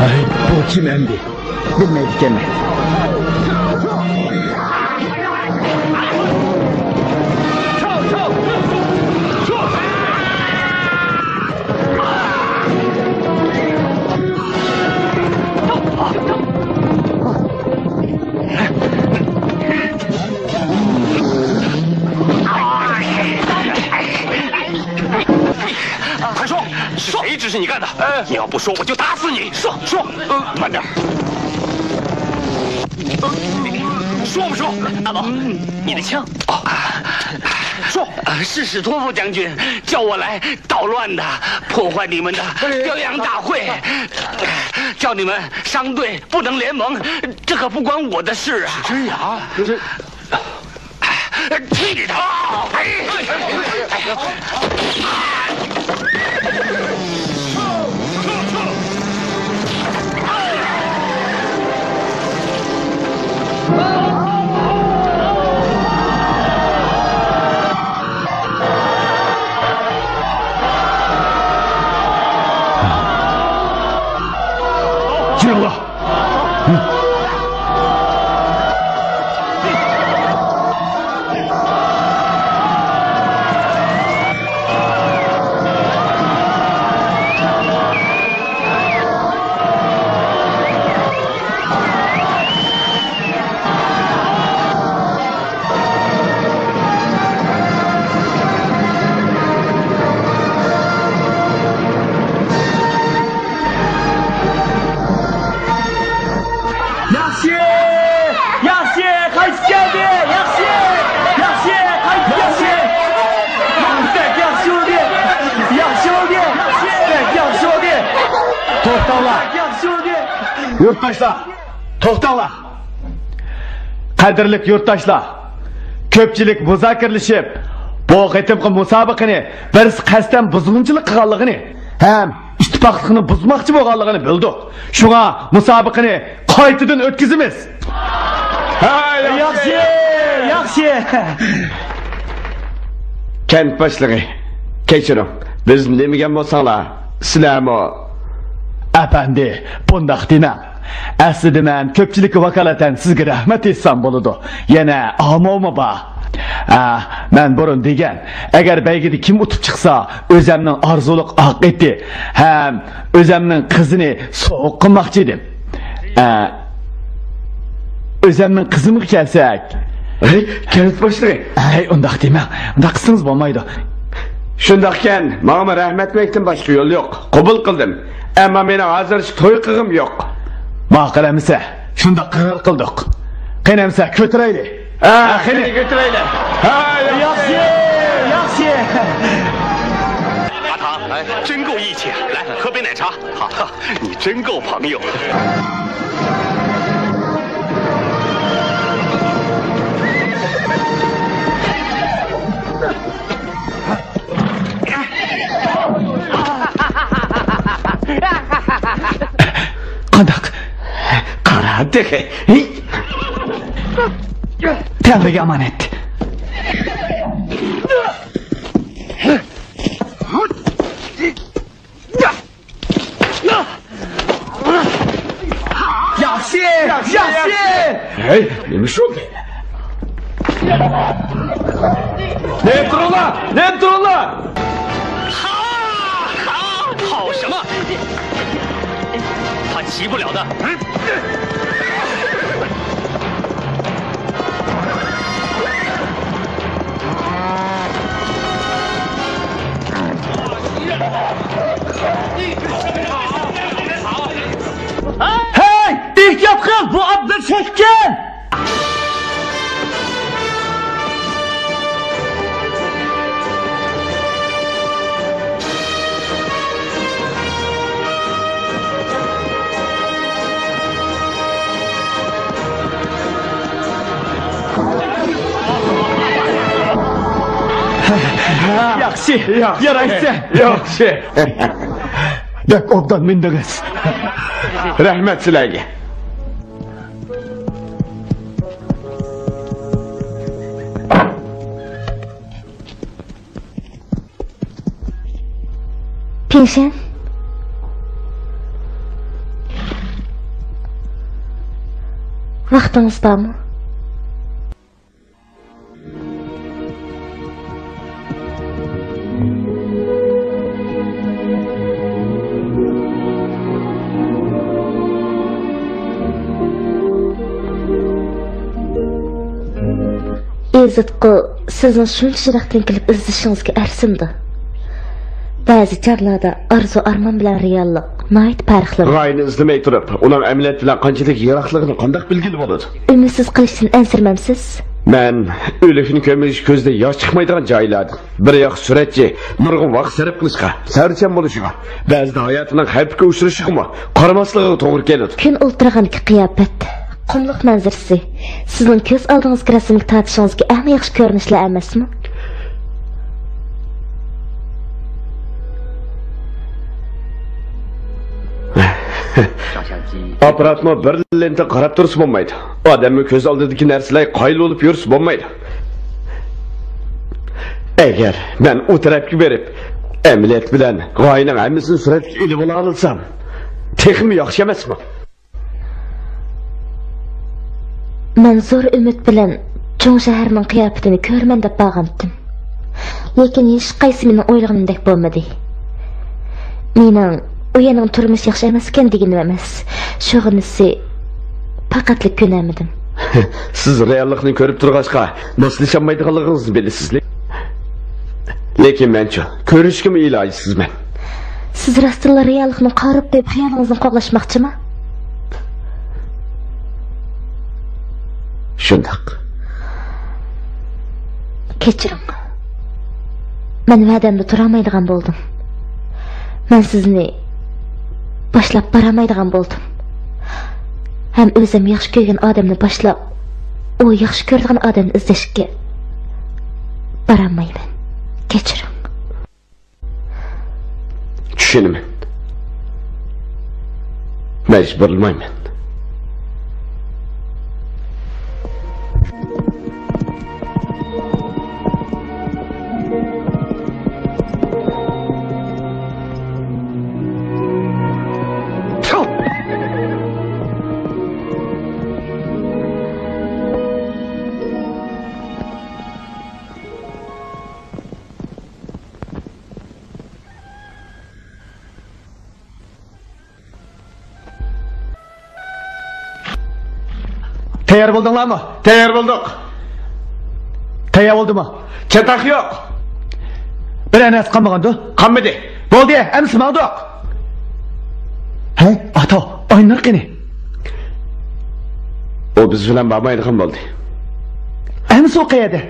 ھەي، بۇ كىم ئەمدى؟ بىلمەيدىكەنمەن. …说，说，呃，慢点儿。呃，说不说？阿宝，你的枪。哦，说。呃，是史托夫将军叫我来捣乱的，破坏你们的表扬大会，叫你们商队不能联盟，这可不关我的事啊。这样，这，哎，去你的！哎，哎，哎，哎，哎。 ياخشى! ياخشى! قايتىپ كەلدى! ياخشى! ياخشى! قايتىپ كەلدى! بەك ياخشى بولدى! ياخشى بولدى! بەك ياخشى بولدى! توختاڭلار! بەك ياخشى بولدى! يۇرتداشلار! توختاڭلار! قەدىرلىك يۇرتداشلار! كۆپچىلىك مۇزاكىرىلىشىپ، بۇ قېتىمقى مۇسابىقىنى بىرسى قەستەن بۇزغۇنچىلىق قىلغانلىقىنى ھەم ئىتتىپاقلىقنى بۇزماقچى بولغانلىقىنى بىلدۇق. شۇڭا مۇسابىقىنى قايتىدىن ئۆتكۈزىمىز. ھە، ياخشى، ياخشى. كەنت باشلىقى، كەچۈرۈڭ. بىز نېمىگەن بولساڭلار، سىلەرمۇ. ئەپەندى، بۇنداق دېمەڭ. ئەسلىدە مەن كۆپچىلىككە ۋاكالىتەن سىزگە رەھمەت ئېيتسام بولىدۇ. يەنە ئامۇمۇ بار. ئە، مەن بۇرۇن دېگەن، ئەگەر بەيگىدە كىم ئۇتۇپ چىقسا، ئۆزەمنىڭ ئارزۇلۇق ئاق ئېتى ھەم ئۆزەمنىڭ قىزىنى سوۋغا قىلماقچى ئىدىم. ئە، ئۆزەمنىڭ قىزىمغا كەلسەك. ھەي، كەنت باشلىقى. ھەي، ئۇنداق دېمەڭ. ئۇنداق قىلسىڭىز بولمايدۇ. شۇنداقكەن، ماڭىمۇ رەھمەت دېمەكتىن باشقا يول يوق. قوبۇل قىلدىم. ئەمما مېنىڭ ھازىرچە توي قىلغۇم يوق. ماقۇل ئەمىسە، شۇنداق قارار قىلدۇق. قېنى ئەمىسە، كۆتۈرەيلى. ھە، قېنى كۆتۈرەيلى. ھە، ياخشى، ياخشى. 阿唐，哎，真够义气，来，喝杯奶茶。好，你真够朋友。 قانداق؟ قارا تېخى. تەڭرىگە ئامانەت. ياخشى، ياخشى. ھەي، نېمە شۇ؟ نېمە تۇرۇڭلار؟ نېمە تۇرۇڭلار؟ 跑什么？他骑不了的。 ھەي، ئېھتىيات قىل، بۇ ئات بىر چەككەن! ياخشى، ياخشى، يارايسەن. ياخشى. بەك ئوبدان مىندىڭىز. رەھمەت سىلەرگە. 平身。ۋاقتىڭىز بارمۇ؟ ئېزىتقۇ، سىزنىڭ شۇنچە يىراقتىن كېلىپ ئىزدىشىڭىزگە ئەرسىنىدۇ. بەزى چاغلاردا ئارزۇ-ئارمان بىلەن رېئاللىق ناھايىتى پەرقلىنىدۇ. غايىنى ئىزدىمەي تۇرۇپ، ئۇنىڭ ئەمەلىيەت بىلەن قانچىلىك يىراقلىقىنى قانداق بىلگىلى بولىدۇ؟ ئۈمىدسىز قېلىشتىن ئەنسىرىمەمسىز؟ مەن ئۆلۈكنى كۆمۈش، كۆزدىن ياش چىقمايدىغان جايلاردىن. بىر ياخشى سۈرەتچى نۇرغۇن ۋاقىت سەرپ قىلىشقا، سەۋرچان بولۇشىغا، بەزىدە ھاياتىنىڭ خەۋپكە ئۇچرىشىغىمۇ قارىماسلىقىغا توغرا كېلىدۇ. كۈن ئولتۇرغاندىكى قىياپەت، قۇملۇق مەنزىرىسى سىزنىڭ كۆز ئالدىڭىزدىكى رەسىمگە تارتىشىڭىزدىكى ئەڭ ياخشى كۆرۈنۈشلەر ئەمەسمۇ؟ ئاپپاراتمۇ بىر لېنتا قاراپ تۇرسا بولمايدۇ. ئادەممۇ كۆز ئالدىدىكى نەرسىلەرگە قايىل بولۇپ يۈرسە بولمايدۇ. ئەگەر مەن ئۇ تەرەپكە بېرىپ، ئەمەلىيەت بىلەن غايىنىڭ ھەممىسىنى سۈرەتكە ئېلىۋالالىسام، تېخىمۇ ياخشى ئەمەسمۇ؟ مەن زور ئۈمىد بىلەن چوڭ شەھەرنىڭ قىياپىتىنى كۆرىمەن دەپ بارغانتىم. لېكىن ھېچقايسى مېنىڭ ئويلىغىنىمدەك بولمىدى. مېنىڭ ئۇ يەرنىڭ تۇرمۇشى ياخشى ئەمەسكەن دېگىنىم ئەمەس. شۇغىنىسى، پەقەتلا كۆنەلمىدىم. سىز رېئاللىقنى كۆرۈپ تۇرغاچقا، ماسلىشالمايدىغانلىقىڭىزنى بىلىسىزلى. لېكىن مەنچۇ، كۆرۈشكىمۇ ئىلاجسىزمەن. سىز راستتىنلا رېئاللىقنى قارىپ قويۇپ، خىيالىڭىزنى قوغلاشماقچىمۇ؟ شۇنداق. كەچۈرۈڭ. مەن ۋەدەمدە تۇرالمايدىغان بولدۇم. مەن سىزنى باشلاپ بارالمايدىغان بولدۇم. ھەم ئۆزۈم ياخشى كۆرگەن ئادەمنى باشلاپ، ئۇ ياخشى كۆرىدىغان ئادەمنى ئىزدەشكە بارالمايمەن. كەچۈرۈڭ. چۈشىنىمەن. مەجبۇرلىمايمەن. تەييار بولدۇڭلارمۇ؟ تەييار بولدۇق. تەييار بولدىمۇ؟ چاتاق يوق. بىرەر نەرسە قالمىغاندۇ؟ قالمىدى. بولدى، ئەمىسە ماڭدۇق. ھەي، ئاتا، ئاينۇر قېنى؟ ئۇ بىز بىلەن بارمايدىغان بولدى. ئەمىسە ئۇ قەيەردە؟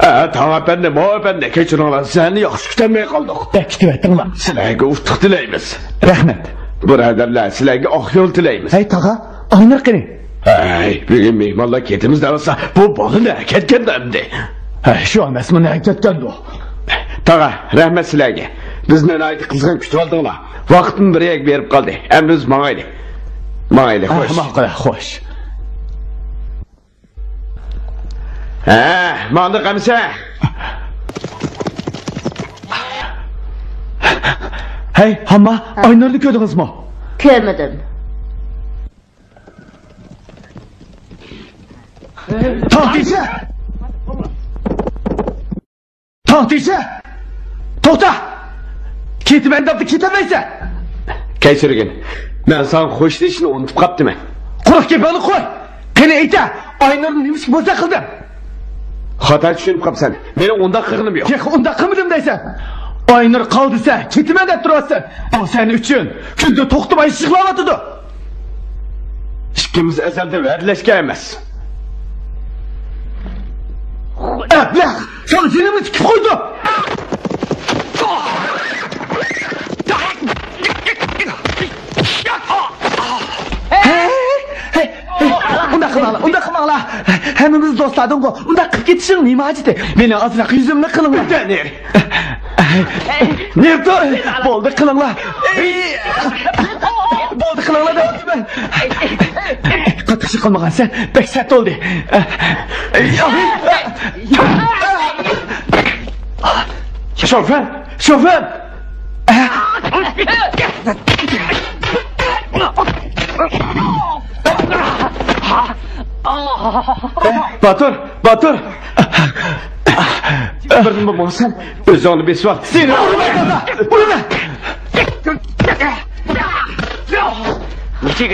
ئە، تاڭ ئەپەندى، ماۋۇ ئەپەندى، كەچۈرۈڭلار، سىلەرنى ياخشى كۈتەلمەي قالدۇق. بەك كۈتۈۋەتتىڭلار. سىلەرگە ئۇتۇق تىلەيمىز. رەھمەت. بۇرادەرلەر، سىلەرگە ئاق يول تىلەيمىز. ھەي، تاغا، ئاينۇر قېنى؟ ھەي، بۈگۈن مېھمانلار كېتىمىز دەۋاتسا، بۇ بالا نەگە كەتكەندە ئەمدى؟ ھەي، شۇ ئەمەسمۇ، نەگە كەتكەندۇ؟ تاغا، رەھمەت سىلەرگە. بىزنى ناھايىتى قىزغىن كۈتۈۋالدىڭلار. ۋاقىتمۇ بىر يەرگە بېرىپ قالدى. ئەمدى بىز ماڭايلى. ماڭايلى، ھە، خوش. ماقۇل، خوش. ھە، ماڭدۇق ئەمىسە. ھەي، ھامما، ئاينۇرنى كۆردىڭىزمۇ؟ كۆرمىدىم. توختىسە! توختىسە! توختا! كېتىمەن دەپلا كېتەلمەيسەن! كەچۈرگىن، مەن ساڭا خوشلىشىشنى ئۇنتۇپ قاپتىمەن. قۇرۇق گېپىڭنى قوي! قېنى ئېيتە، ئاينۇرنى نېمىشقا بوزەك قىلدىڭ؟ خاتا چۈشىنىپ قاپسەن. مېنىڭ ئۇنداق قىلغىنىم يوق. تېخى ئۇنداق قىلمىدىم دەيسەن. ئاينۇر قالدى دېسە، كېتىمەن دەپ تۇرۇۋاتىسەن. ئۇ سەن ئۈچۈن كۈندە توختىماي يىغلاۋاتىدۇ. ئىككىمىز ئەزەلدىن ۋەدىلەشكەن ئەمەس. ئەبلەخ! ساڭا جېنىمنى تىكىپ قويدۇم! ھەي، ھەي، ھەي، ئۇنداق قىلماڭلار، ئۇنداق قىلماڭلار. ھەممىمىز دوستلاردىنغۇ، ئۇنداق قىلىپ كېتىشنىڭ نېمە ھاجىتى؟ مېنى ئازراق يۈزۈمنى قىلىڭلار. نېرى تۇر! بولدى، قىلىڭلار. بولدى، قىلىڭلار دەۋاتىمەن. قاتتىق ئىش قىلمىغانسەن، بەك سەت بولدى. شوفېر! شوفېر! باتۇر! باتۇر! بىردىنمۇ بولسام، ئۆزۈڭنى بېسىۋال. سېنى ئۇرىمەن، دادا! ئۇرىمەن!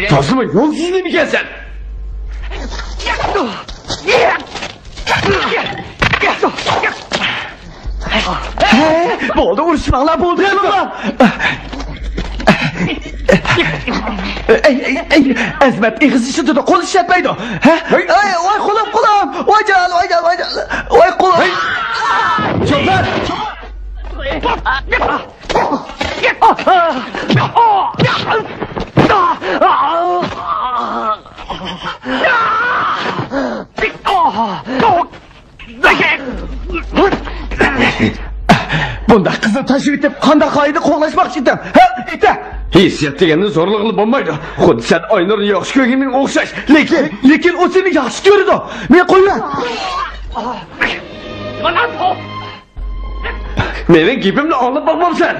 تازىمۇ يولسىز نېمىكەنسەن؟ ھەي، بولدى، ئۇرۇشماڭلار، بولدى، قىلىڭلار. ئەي، ئەي، ئەي، ئەزىمەت ئېغىز ئىشلىتىدۇ، قول ئىشلەتمەيدۇ. ھە؟ ھەي. ئەي، ۋاي قولۇم، قولۇم. ۋاي جان، ۋاي جان، ۋاي جان. ۋاي قولۇم. ھەي. شوپۇر! بۇنداق قىزنى تاشلىۋېتىپ، قانداق قائىدە قوغلاشماقچى ئىدىڭ؟ ھە؟ ئېيتە! ھېسسىيات دېگەننى زورلىغىلى بولمايدۇ. خۇددى سەن ئاينۇرنى ياخشى كۆرگىنىڭ ئوخشاش. لېكىن، لېكىن ئۇ سېنى ياخشى كۆرىدۇ. مېنى قويۇۋەر! مېنىڭ گېپىمنى ئاڭلاپ باقمامسەن؟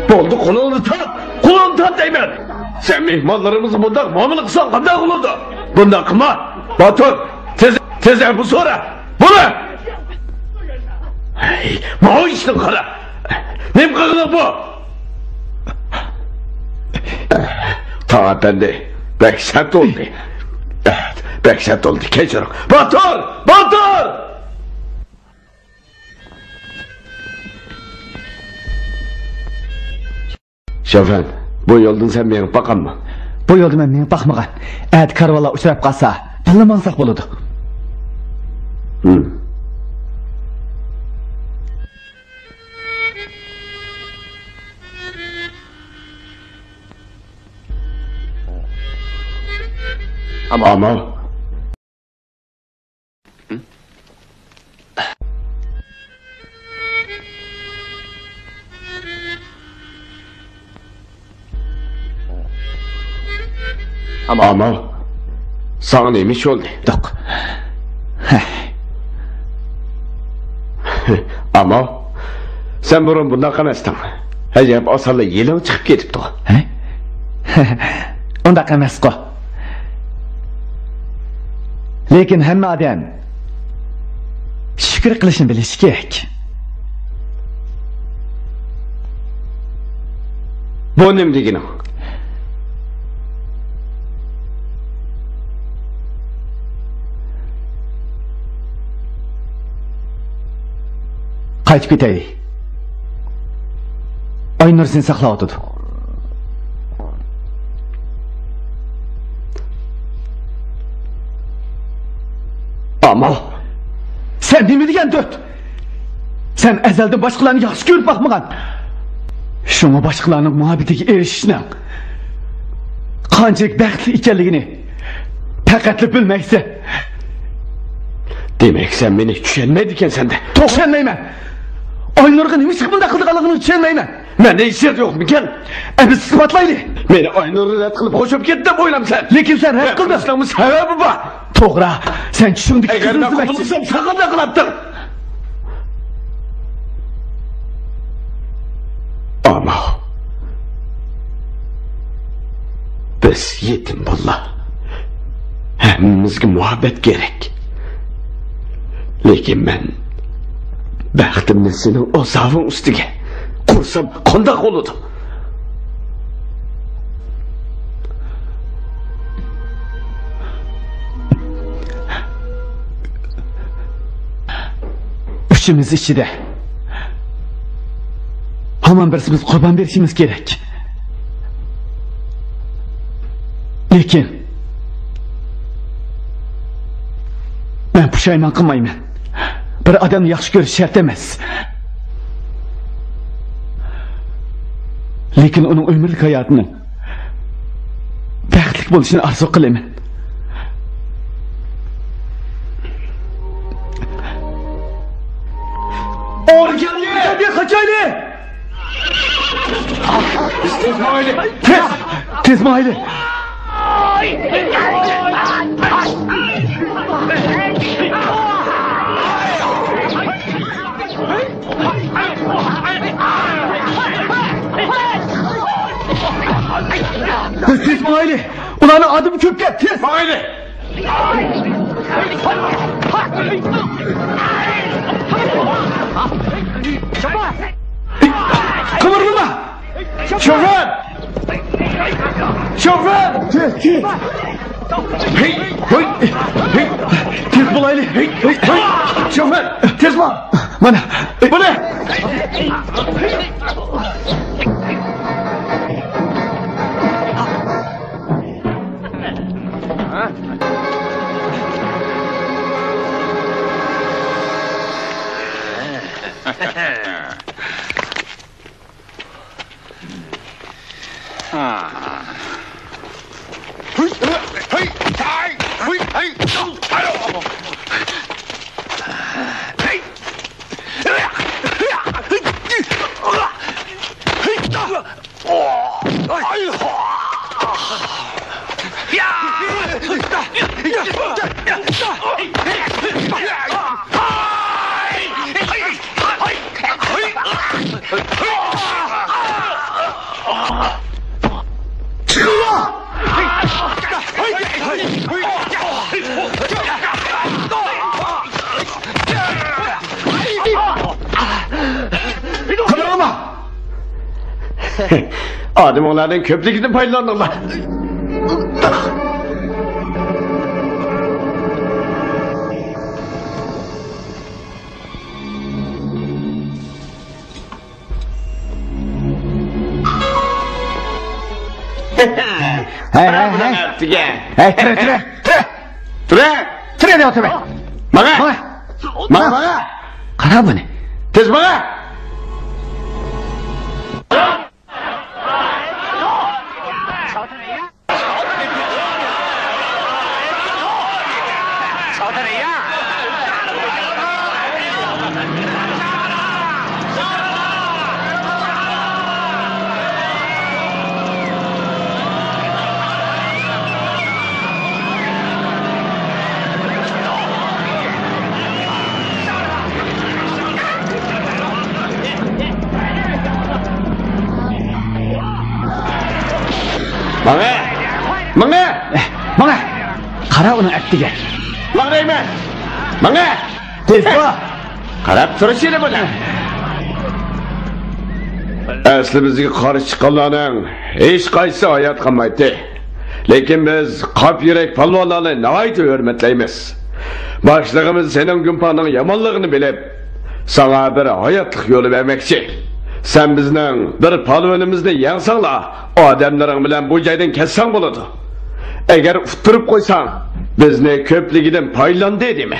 بولدى، قولۇڭنى تارت! قولۇڭنى تارت دەيمەن! سەن مېھمانلىرىمىزغا بۇنداق مۇئامىلە قىلساڭ قانداق بولىدۇ؟ بۇنداق قىلما! باتۇر! تېز، تېز ئەپۇ سورا! بۇنى! ھەي، ماۋۇ ئىشنى قارا! نېمە قىلغىنىڭ بۇ؟ تاڭ ئەپەندى، بەك سەت بولدى. بەك سەت بولدى، كەچۈرۈڭ. باتۇر! باتۇر! شوفېر، بۇ يولدىن سەن مېڭىپ باققانمۇ؟ بۇ يولدا مەن مېڭىپ باقمىغان. ئەتە كارۋانلار ئۇچراپ قالسا، بىللە ماڭساق بولىدۇ. ھىم. ئامال. ئامال. ساڭا نېمە ئىش بولدى؟ يوق. ئامال، سەن بۇرۇن بۇنداق ئەمەستىڭ. ئەجەب ئاسانلا يېلىڭ چىقىپ كېتىپتۇ. ھە؟ ئۇنداق ئەمەسقۇ. لېكىن ھەممە ئادەم شۈكۈر قىلىشنى بىلىشى كېرەك. بۇ نېمە دېگىنىڭ؟ قايتىپ كېتەي. ئاينۇر سېنى ساقلاۋاتىدۇ. سەن ئەزەلدىن باشقىلارنى ياخشى كۆرۈپ باقمىغان. شۇڭا باشقىلارنىڭ مۇھەببىتىگە ئېرىشىشنىڭ قانچىلىك بەختلىك ئىكەنلىكىنى پەقەتلا بىلمەيسەن. دېمەك، سەن مېنى چۈشەنمەيدىكەنسەن-دە. توغرا، چۈشەنمەيمەن. ئاينۇرغا نېمىشقا بۇنداق قىلىدىغانلىقىنى چۈشەنمەيمەن. مەندە ھېسسىيات يوقمىكەن؟ ئەمدى ئىسپاتلايلى. مېنى ئاينۇر رەت قىلىپ خوش بولۇپ كەتتى دەپ ئويلامسەن؟ لېكىن سەن رەت قىلدىڭ. سەنمۇ سەۋەبى بار. توغرا، سەن چۈشۈڭدىكى ئەگەر قىزنى مەن ئىزدىمەكچى. قوبۇل قىلسام، ساڭا نېمە قىلاتتىڭ؟ ئەمما بىز يېتىم بالىلار. ھەممىمىزگە مۇھەببەت كېرەك. لېكىن مەن بەختىمنى سېنىڭ ئازابىڭ ئۈستىگە قۇرسام قانداق بولىدۇ؟ ئۈچىمىز ئىچىدە ھامان بىرسىمىز قۇربان بېرىشىمىز كېرەك. لېكىن مەن پۇشايمان قىلمايمەن. بىر ئادەمنى ياخشى كۆرۈش شەرت ئەمەس. لېكىن ئۇنىڭ ئۆمۈرلۈك ھاياتىنىڭ بەختلىك بولۇشىنى ئارزۇ قىلىمەن. ئورگاننى قاچايلى! تېز ماڭايلى! تېز! تېز ماڭايلى! تېز ماڭايلى! ئۇلارنىڭ ئادىمى كۆپكەن! تېز! ماڭايلى! قىمىرلىما! شوفېر! شوفېر! تېز، تېز! ھەي، ھەي، ھەي! تېز بولايلى! ھەي، ھەي، ھەي! شوفېر! تېز بول! مانا! بولى! قىمىرلىما! ئادىمىڭلارنىڭ كۆپلۈكىدىن پايدىلاندىڭلار. ھەي، ھەي، ھەي. ھەي، تۇرە، تۇرە، تۇرە. تۇرە. تۇرە دەۋاتىمەن. ماڭا. ماڭا. ماڭا، ماڭا. قارا بۇنى. تېز ماڭا. ماڭە! ماڭە! ماڭە! قارا ئۇنىڭ ئەپتىگە. ماڭ دەيمەن! ماڭە! تېز بول! قاراپ تۇرۇشىلى بۇنى! ئەسلى بىزگە قارشى چىققانلارنىڭ ھېچقايسىسى ھايات قالمايتتى. لېكىن بىز قاپ يۈرەك پالۋانلارنى ناھايىتى ھۆرمەتلەيمىز. باشلىقىمىز سېنىڭ گۇمپاڭنىڭ يامانلىقىنى بىلىپ، ساڭا بىر ھاياتلىق يولى بەرمەكچى. سەن بىزنىڭ بىر پالۋىنىمىزنى يەڭسەڭلا، ئادەملىرىڭ بىلەن بۇ جايدىن كەتسەڭ بولىدۇ. ئەگەر ئۇتتۇرۇپ قويساڭ، بىزنى كۆپلۈكىدىن پايدىلاندى دېمە.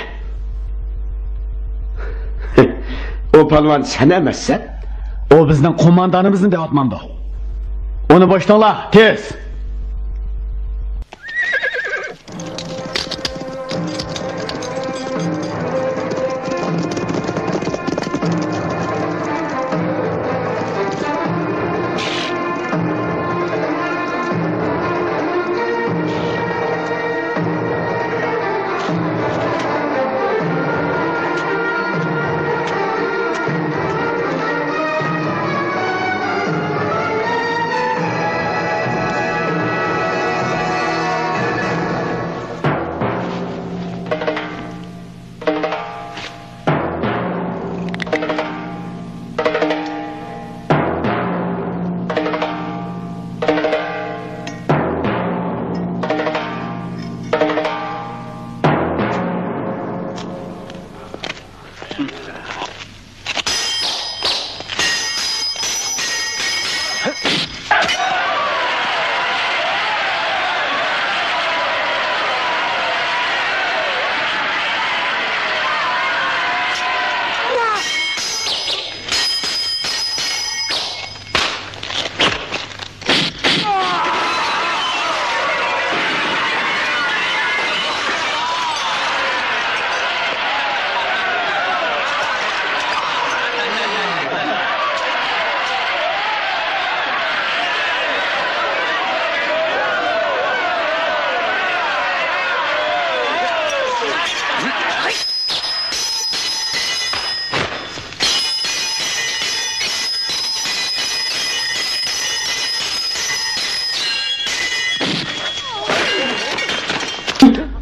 ئۇ پالۋان سەن ئەمەسسەن؟ ئۇ بىزنىڭ قوماندانىمىزنى دەۋاتمامدۇ؟ ئۇنى بوشىتىڭلار، تېز!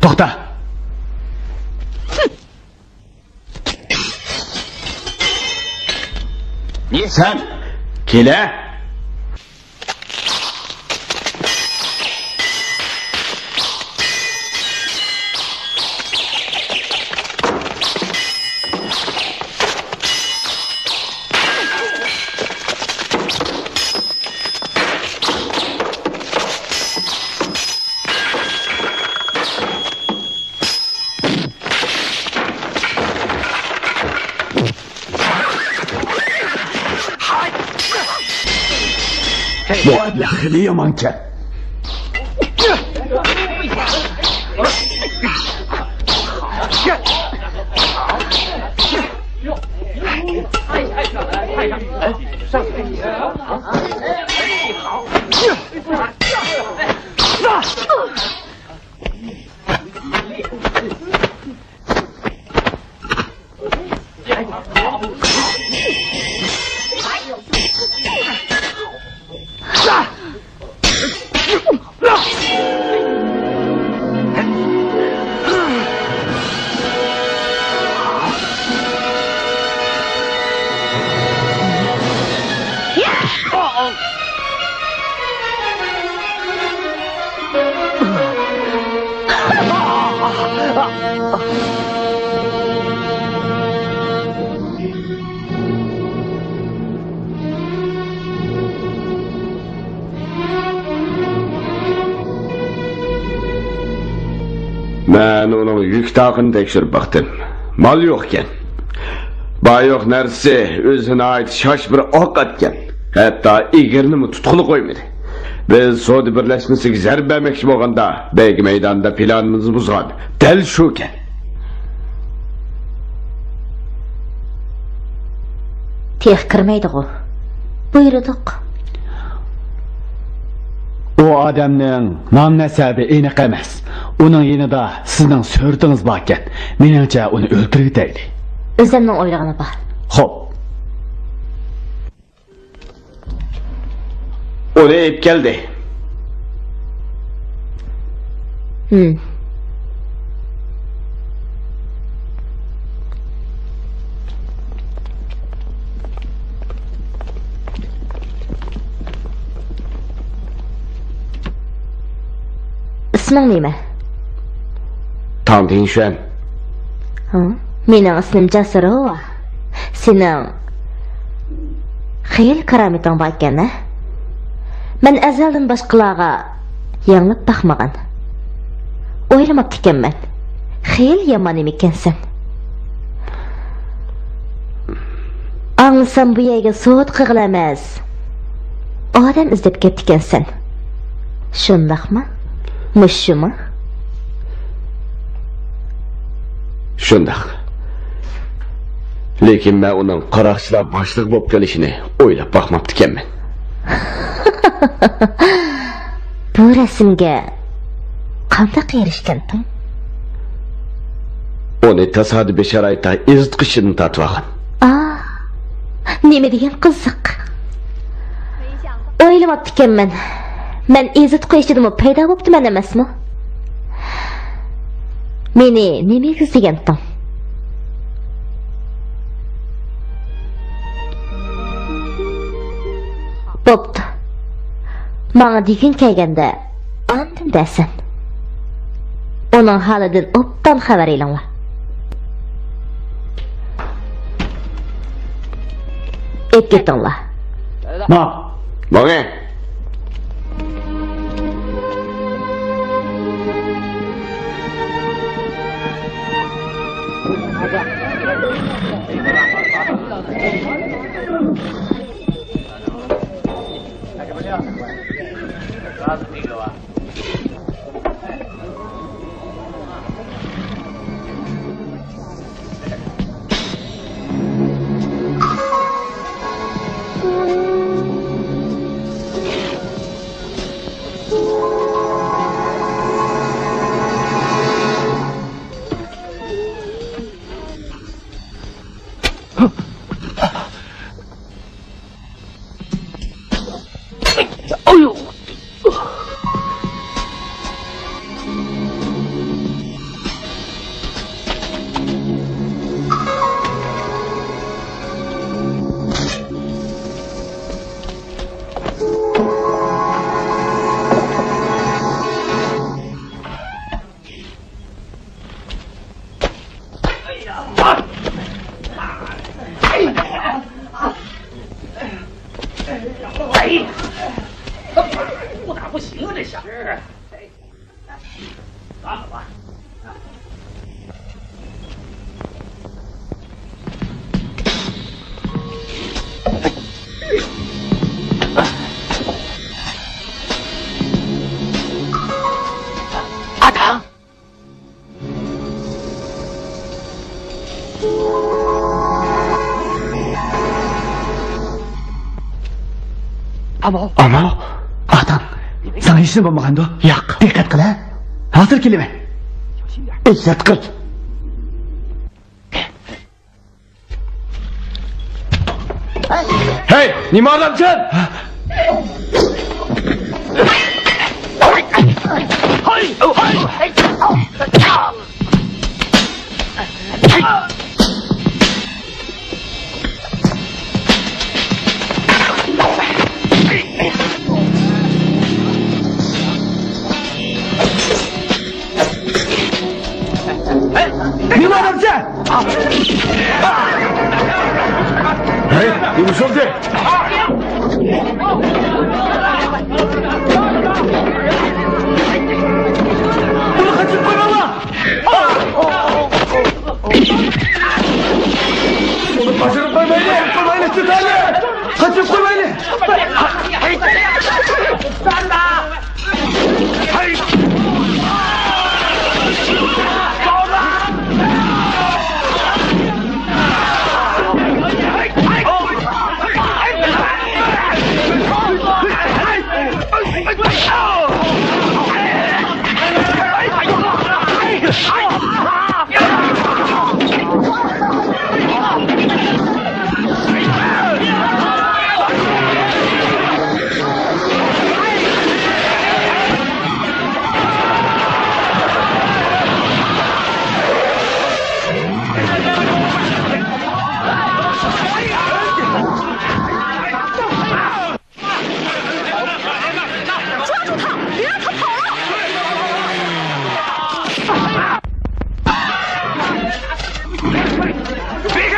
توختا! سەن كېلە! بۇ ئەبلەخ خېلى يامانكەن. مەن ئۇنىڭ يۈك تاقىنى تەكشۈرۈپ باقتىم. مال يوقكەن. بار-يوق نەرسىسى ئۆزى ناھايىتى شاش بىر ئاق ئاتكەن. ھەتتا ئېگىرنىمۇ تۇتقىلى قويمىدى. بىز سودا بىرلەشمىسىگە زەربە بەرمەكچى بولغاندا، بەيگە مەيدانىدا پىلانىمىزنى بۇزغان. دەل شۇكەن. تېخى كىرمەيدىغۇ. بۇيرۇدۇق. ئۇ ئادەمنىڭ نام-نەسەبى ئېنىق ئەمەس. ئۇنىڭ يېنىدا سىزنىڭ سۈرىتىڭىز باركەن. مېنىڭچە، ئۇنى ئۆلتۈرۈۋېتەيلى. ئۆزۈمنىڭ ئويلىغىنى بار. خوپ. ئۇنى ئېلىپ كەلدى. ھىم. ئىسمىڭ نېمە؟ تاڭ تىڭشۈەن. ھە؟ مېنىڭ ئىسمىم جاسۇرۇۋا. سېنىڭ خېلى كارامىتىڭ باركەن، ھە؟ مەن ئەزەلدىن باشقىلارغا يېڭىلىپ باقمىغان. ئويلىماپتىكەنمەن. خېلى يامان نېمىكەنسەن. ئاڭلىسام، بۇ يەرگە سودا قىلغىلى ئەمەس، ئادەم ئىزدەپ كەپتىكەنسەن. شۇنداقمۇ؟ مۇشۇمۇ؟ شۇنداق. لېكىن مەن ئۇنىڭ قاراقچىلار باشلىقى بولۇپ قېلىشىنى ئويلاپ باقماپتىكەنمەن. بۇ رەسىمگە قانداق ئېرىشكەنتىڭ؟ ئۇنى تاسادىپىي شارائىتتا ئېزىتقۇچىدىن تارتىۋالغان. ئا، نېمە دېگەن قىزىق. ئويلىماپتىكەنمەن. مەن ئېزىتقۇ ئىچىدىمۇ پەيدا بوپتىمەن ئەمەسمۇ؟ مېنى نېمىگە ئىزدىگەنتىڭ؟ بوپتۇ. ماڭا دېگۈڭ كەلگەندە، ئاندىن دەرسەن. ئۇنىڭ ھالىدىن ئوبدان خەۋەر ئېلىڭلار. ئېلىپ كېتىڭلار. ماڭ. ماڭە. ئامال. ئامال؟ ئاتاڭ، ساڭا ھېچنېمە بولمىغاندۇ؟ ياق. دىققەت قىل، ھە؟ ھازىر كېلىمەن. ئېھتىيات قىل. ھەي، نېمە ئادەمسەن؟ نېمە ئادەمسەن؟ ھەي، نېمە بولدى؟ بۇنى قاچۇرۇپ قويماڭلار! بۇنى قاچۇرۇپ قويمايلى! قويمايلى، تۇتايلى! قاچۇرۇپ قويمايلى!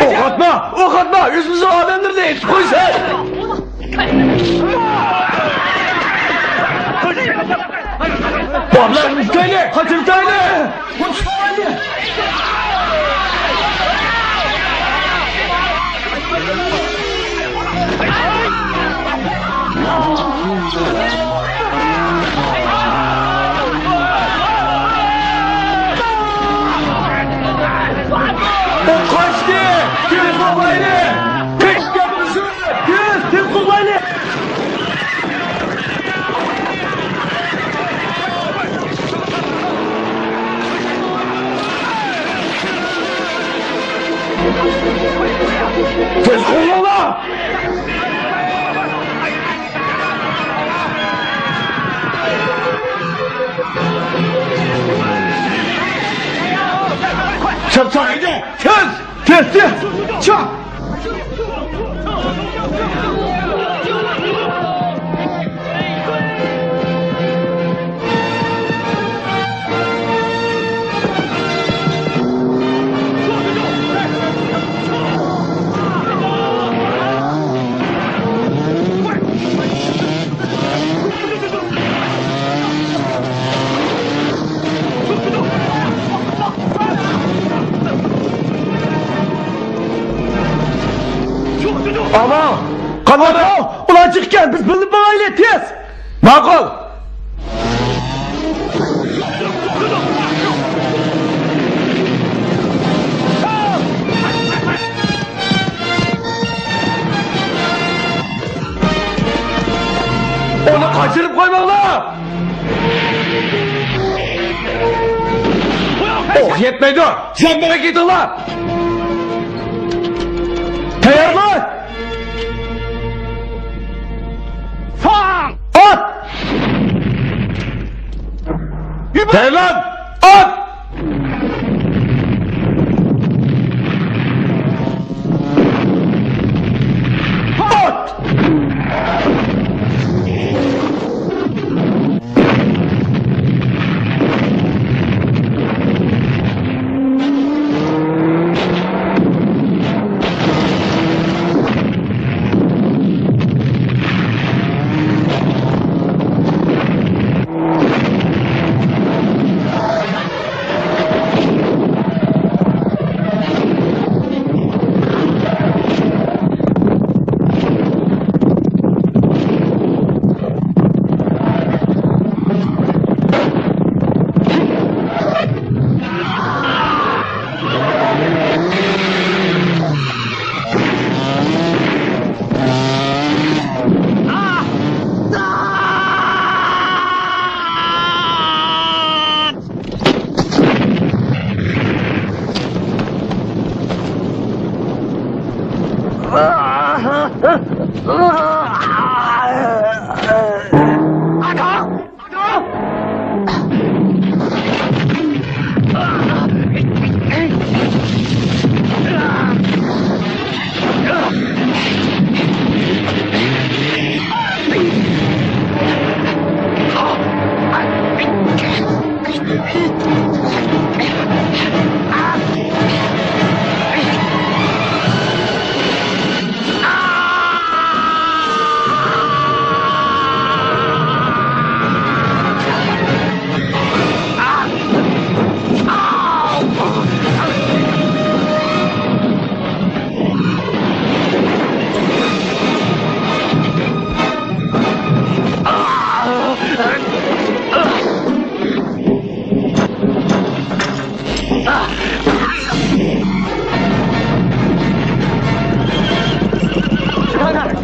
ئوق ئاتما! ئوق ئاتما! ئۆزىمىزنىڭ ئادەملىرىنى ئېتىپ قويسا! بالىلار، تۇتايلى! قاچىرتايلى! تۇتايلى! تېز قوغلاڭلار! چاپ، چاپ! تېز! تېز، تېز! چاپ! ئامان! قانداق؟ ئۇلار جىقكەن، بىز بىللە ماڭايلى، تېز! ماقۇل! ئۇنى قاچۇرۇپ قويماڭلار! ئوق يەتمەيدۇ! زەمبىرەك ئېتىڭلار! تەييارلان! ساڭ! ئات! تەييارلان! ئات! ئات!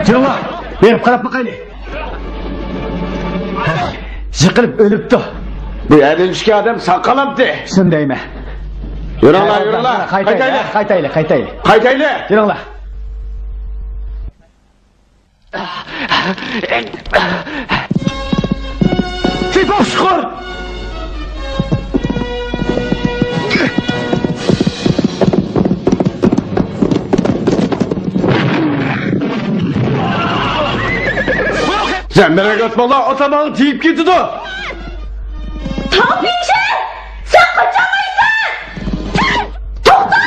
تۇرۇڭلار، بېرىپ قاراپ باقايلى. يىقىلىپ ئۆلۈپتۇ. بۇ يەردىن چۈشكەن ئادەم ساق قالامتى؟ شۇنى دەيمەن. يۈرۈڭلار، يۈرۈڭلار. قايتايلى، قايتايلى. قايتايلى، قايتايلى. قايتايلى. يۈرۈڭلار. تېپىپ چىقار! زەمبىرەك ئاتماڭلار، ئاتاماڭ تېگىپ كېتىدۇ! تاڭ پىڭشەن! سەن قاچالمايسەن! سەن توختا!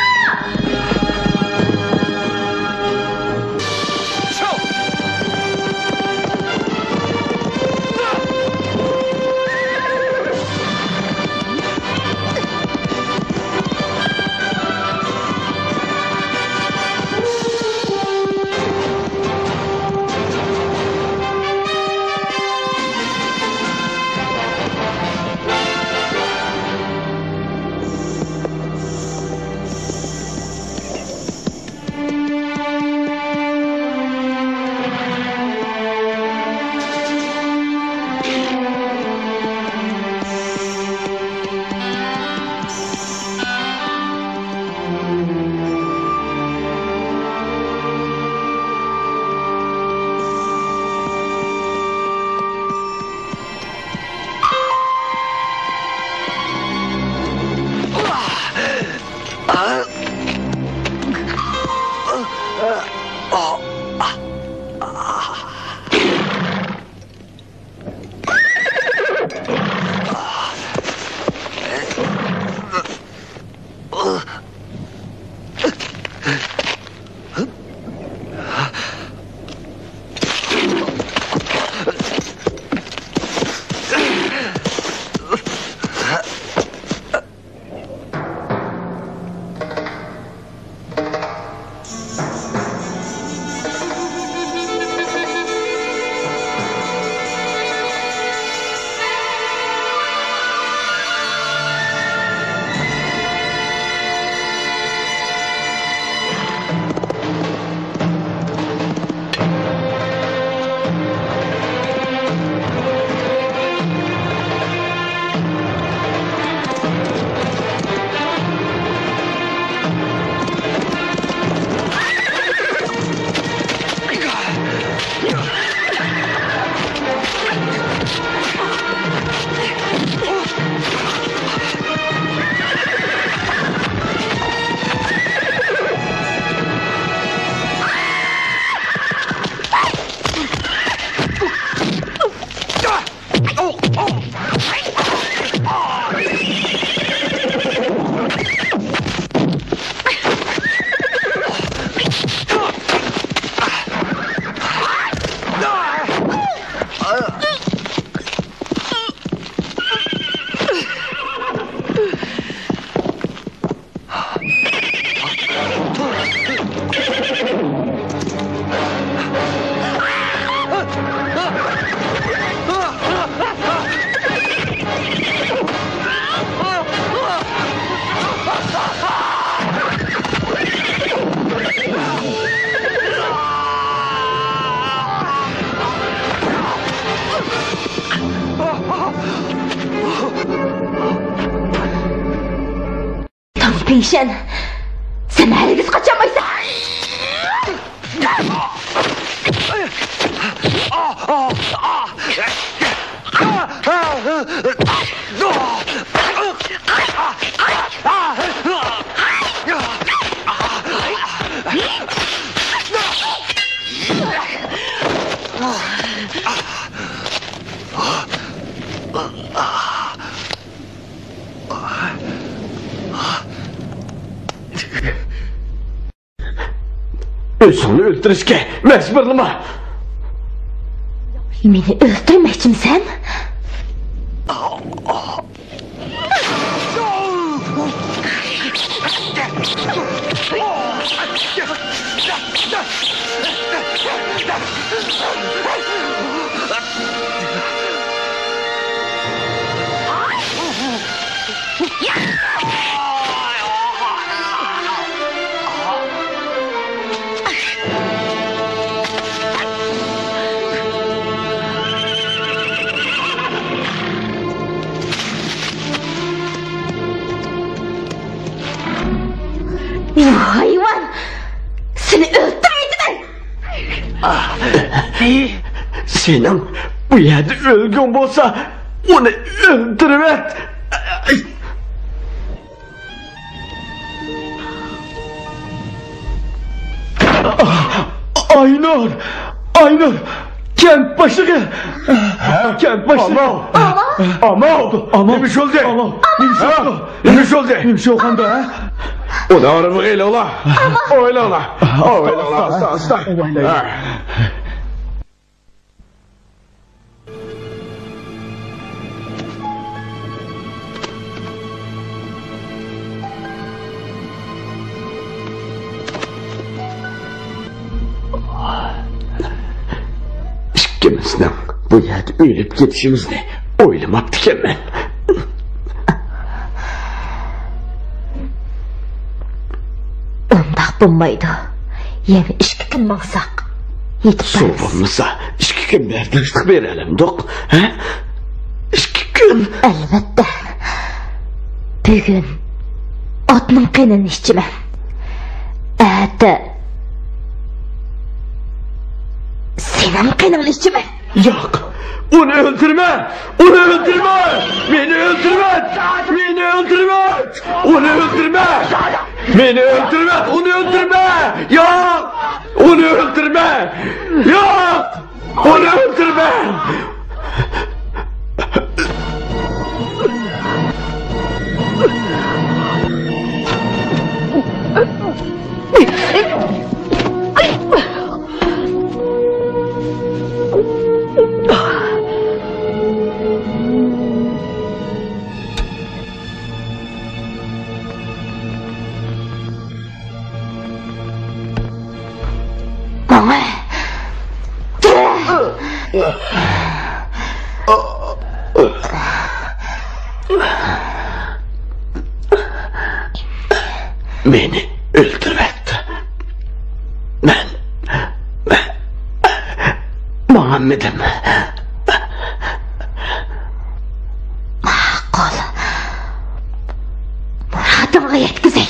ئىشەن، سەن ھەرگىز قاچالمايسەن. ئۆزۈڭنى ئۆلتۈرۈشكە مەجبۇرلىما. مېنى ئۆلتۈرمەكچىمسەن؟ ھايۋان! سېنى ئۆلتۈرۈۋېتىمەن! سېنىڭ بۇ يەردە ئۆلگۈڭ بولسا، ئۇنى ئۆلتۈرۈۋەت! ئاينۇر! ئاينۇر! كەنت باشلىقى! كەنت باشلىقى! ئامال! ئامال! ئامال! نېمە ئىش بولدى؟ ئامال! نېمە ئىش بولدى؟ نېمە ئىش بولدى؟ نېمە ئىش بولغاندا، ھە؟ ئۇنى ئارىغا ئېلىڭلار! ئويلاڭلار! ئويلاڭلار! ئاستا، ئاستا! ئىككىمىزنىڭ بۇ يەردە ئۆلۈپ كېتىشىمىزنى ئويلىماپتىكەنمەن. ئۇنداق بولمايدۇ. يەنە ئىككى كۈن ماڭساق، يېتىپ بارىمىز. سۇ بولمىسا، ئىككى كۈن بەرداشلىق بېرەلەمدۇق، ھە؟ ئىككى كۈن. ئەلۋەتتە. بۈگۈن ئاتنىڭ قېنىنى ئىچىمەن. ئەتە سېنىڭ قېنىڭنى ئىچىمەن. ياق! ئۇنى ئۆلتۈرمە! ئۇنى ئۆلتۈرمە! مېنى ئۆلتۈرۈۋەت! مېنى ئۆلتۈرۈۋەت! ئۇنى ئۆلتۈرمە! مېنى ئۆلتۈرۈۋەت! ئۇنى ئۆلتۈرمە! ياق! ئۇنى ئۆلتۈرمە! ياق! ئۇنى ئۆلتۈرمە! ماڭا! مېنى ئۆلتۈرۈۋەت. مەن، مەن ماڭالمىدىم. ماقۇل. مۇرادىڭغا يەتكۈزەي.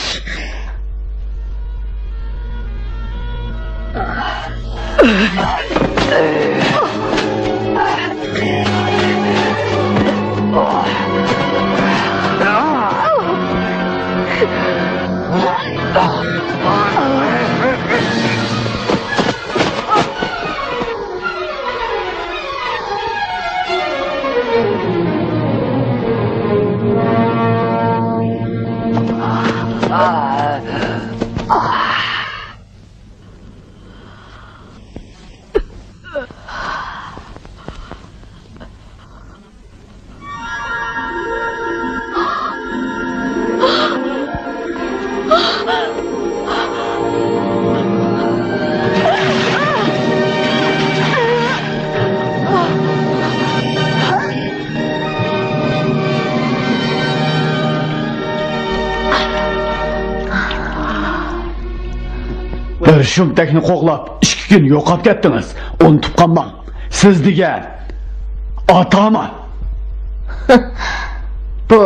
بىر شۇمتەكنى قوغلاپ، ئىككى كۈن يوقاپ كەتتىڭىز. ئۇنتۇپ قالماڭ. سىز دېگەن ئاتامان. بۇ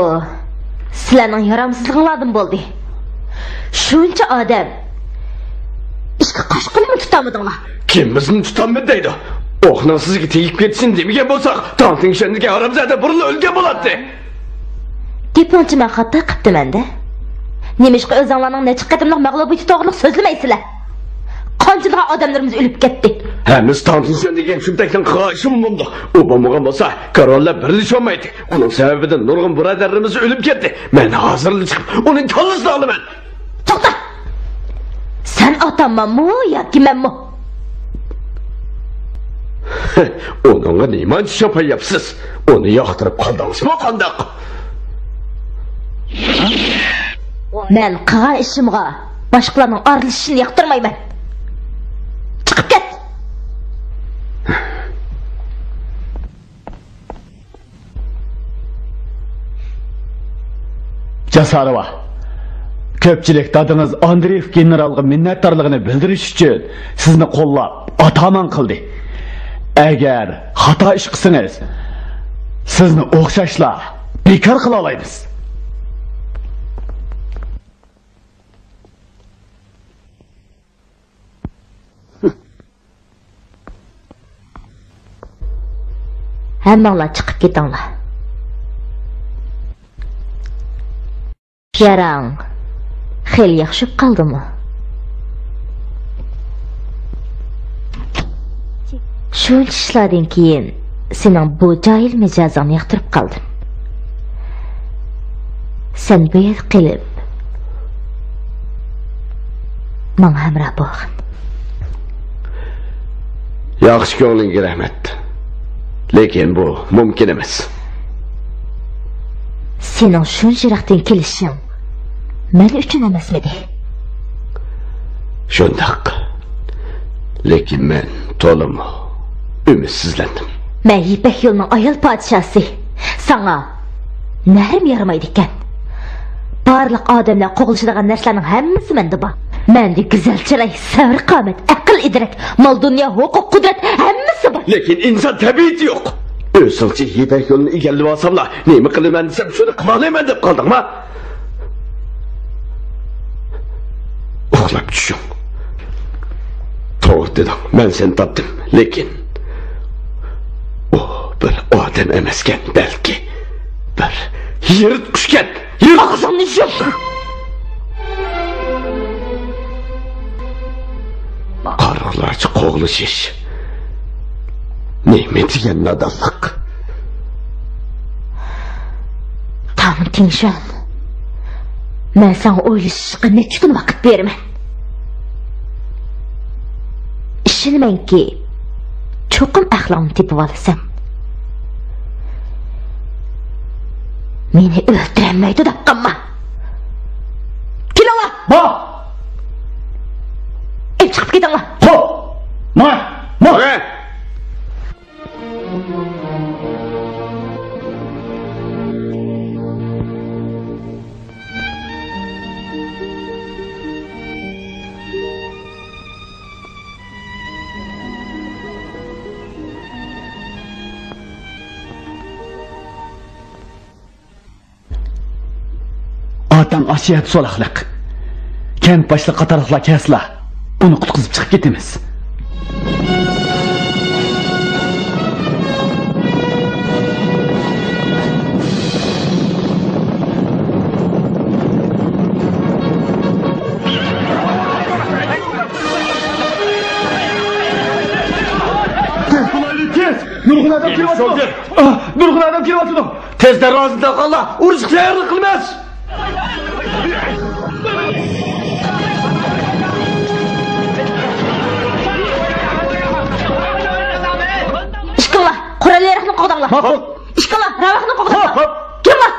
سىلەرنىڭ يارامسىزلىقىڭلاردىن بولدى. شۇنچە ئادەم، ئىككى قاچقۇنمۇ تۇتالمىدىڭلار؟ كىم بىزنى تۇتالمىدى دەيدۇ؟ ئوقنىڭ سىزگە تېگىپ كېتىشىنى دېمىگەن بولساق، تاڭتىڭشۈەندىكى ھارامزادە بۇرۇنلا ئۆلگەن بولاتتى. گېپىڭچە مەن خاتا قىپتىمەن-دە. نېمىشقا ئۆزۈڭلارنىڭ نەچچە قېتىملىق مەغلۇبىيىتى توغرىلىق سۆزلىمەيسىلەر؟ قانچىلىغان ئادەملىرىمىز ئۆلۈپ كەتتى. ھەممىسى تاڭتىڭشۈەن دېگەن شۇمتەكنىڭ قىلغان ئىشىمۇ بولدى. ئۇ بولمىغان بولسا، كارۋانلار بىرلىشەلمەيتتى. ئۇنىڭ سەۋەبىدىن نۇرغۇن بۇرادەرلىرىمىز ئۆلۈپ كەتتى. مەن ھازىرلا چىقىپ، ئۇنىڭ كاللىسىنى ئالىمەن. توختا! سەن ئاتامانمۇ ياكى مەنمۇ؟ ئۇنىڭغا نېمانچە شاپاياپسىز؟ ئۇنى ياقتۇرۇپ قالدىڭىزمۇ قانداق؟ مەن قىلغان ئىشىمغا باشقىلارنىڭ ئارىلىشىشىنى ياقتۇرمايمەن. چىقىپ كەت! جاساروۋا، كۆپچىلىك دادىڭىز ئاندرېيېف گېنېرالغا مىننەتدارلىقىنى بىلدۈرۈش ئۈچۈن سىزنى قوللاپ، ئاتامان قىلدى. ئەگەر خاتا ئىش قىلسىڭىز، سىزنى ئوخشاشلا بىكار قىلالايمىز. ھەممىڭلار چىقىپ كېتىڭلار. ياراڭ خېلى ياخشى بولۇپ قالدىمۇ؟ شۇنچە ئىشلاردىن كېيىن سېنىڭ بۇ جاھىل مىجەزىڭنى ياقتۇرۇپ قالدىم. سەن بۇ يەردە قېلىپ، ماڭا ھەمراھ بولغىن. ياخشى كۆڭلۈڭگە رەھمەت. لېكىن بۇ مۇمكىن ئەمەس. سېنىڭ شۇنچە يىراقتىن كېلىشىڭ مەن ئۈچۈن ئەمەسمىدى؟ شۇنداق. لېكىن مەن تولىمۇ ئۈمىدسىزلەندىم. مەن يىپەك يولىنىڭ ئايال پادىشاھسى. ساڭا نەرم يارىمايدىكەن. بارلىق ئادەملەر قوغلىشىدىغان نەرسىلەرنىڭ ھەممىسى مەندە بار. مەندە گۈزەل چىراي، سەۋر-قامەت، ئەقىل-ئىدراك، مال-دۇنيا، ھوقۇق-قۇدرەت، ھەممىسى بار. لېكىن ئىنسان تەبىئىتى يوق. ئۆزۈڭچە يىپەك يولىنى ئىگىلىۋالساملا، نېمە قىلىمەن دېسەم، شۇنى قىلالايمەن دەپ قالدىڭما؟ ئۇخلاپ چۈشۈڭ. توغرا دېدىڭ، مەن سېنى تاپتىم. لېكىن ئۇ بىر ئادەم ئەمەسكەن، بەلكى بىر يىرتقۇچكەن. يىرتقۇچ. ئاغزىڭنى يۇم! قارىقلارچە قوغلىشىش نېمە دېگەن نادانلىق! تاڭ تىڭشۈەن، مەن ساڭا ئويلىشىشقا نەچچە كۈن ۋاقىت بېرىمەن. ئىشىنىمەنكى، چوقۇم ئەقلىڭنى تېپىۋالىسەن. مېنى ئۆلتۈرەلمەيدۇ دەپ قالما. كېلىڭلار! ما! ئېلىپ چىقىپ كېتىڭلار! خوپ! ما! ما! ئاتاڭ ئاشۇ يەردە سولاقلىق. كەنت باشلىقى قاتارلىقلار كەلسىلا، ئۇنى قۇتقۇزۇپ چىقىپ كېتىمىز. تېز بولايلى، تېز! نۇرغۇن ئادەم كېلىۋاتىدۇ. ئاھ، نۇرغۇن ئادەم كېلىۋاتىدۇ. تېز دەرۋازىنى تاقاڭلار، ئۇرۇشقا تەييارلىق قىلىمىز. ئىشقىللا، قورال-ياراغنى قوغداڭلار. ماقۇل. ئىشقىللا، راۋاقنى قوغداڭلار. خوپ، خوپ. كىرىڭلار.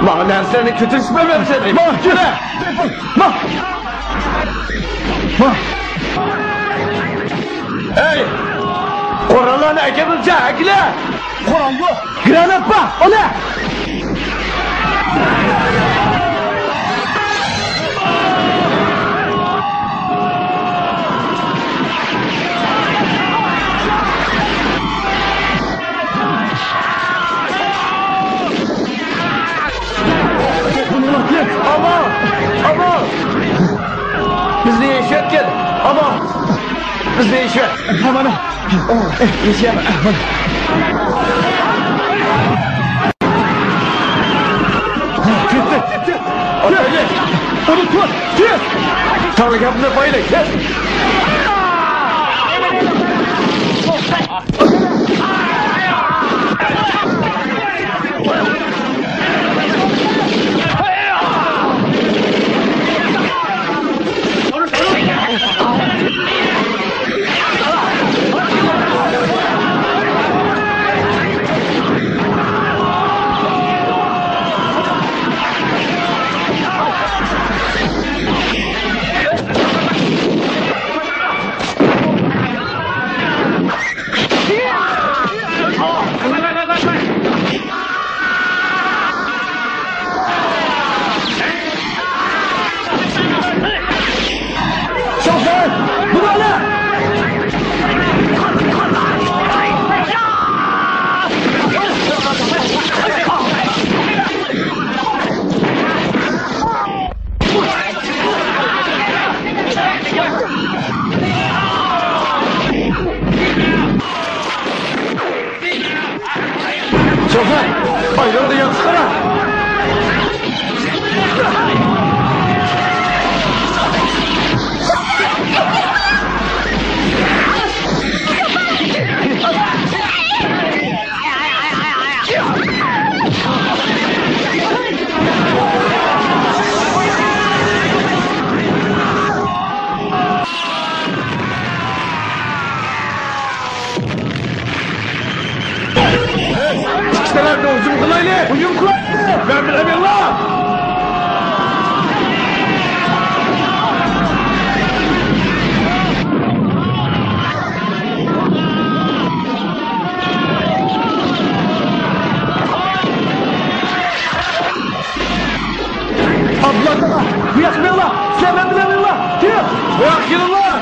ماڭا نەرسىلەرنى كۆتۈرۈشمەي بەرسەن. ما، يۈرە. ما. ما. ھەي! قوراللارنى ئەكىرىڭچە، ئەكىلە! قورال يوق. گرانات بار، ئالە! بىزنى ئىشى. مانا. ئىشى. مانا. كەتتى. ئۇنى تۇت. تېز. تاغلىقىمنى بايلىق. تېز. شوفا، ئايلاندا ياتسا قارا. ئىككى تەرەپنى ھۇجۇم قىلايلى! ھۇجۇم قىلايلى! مەن بىلەن يوللا! ئابدۇللا تاغا، بۇ ياققا مېڭىڭلار! سىلەر مەن بىلەن مېڭىڭلار! تېز! بۇ ياققا كېلىڭلار!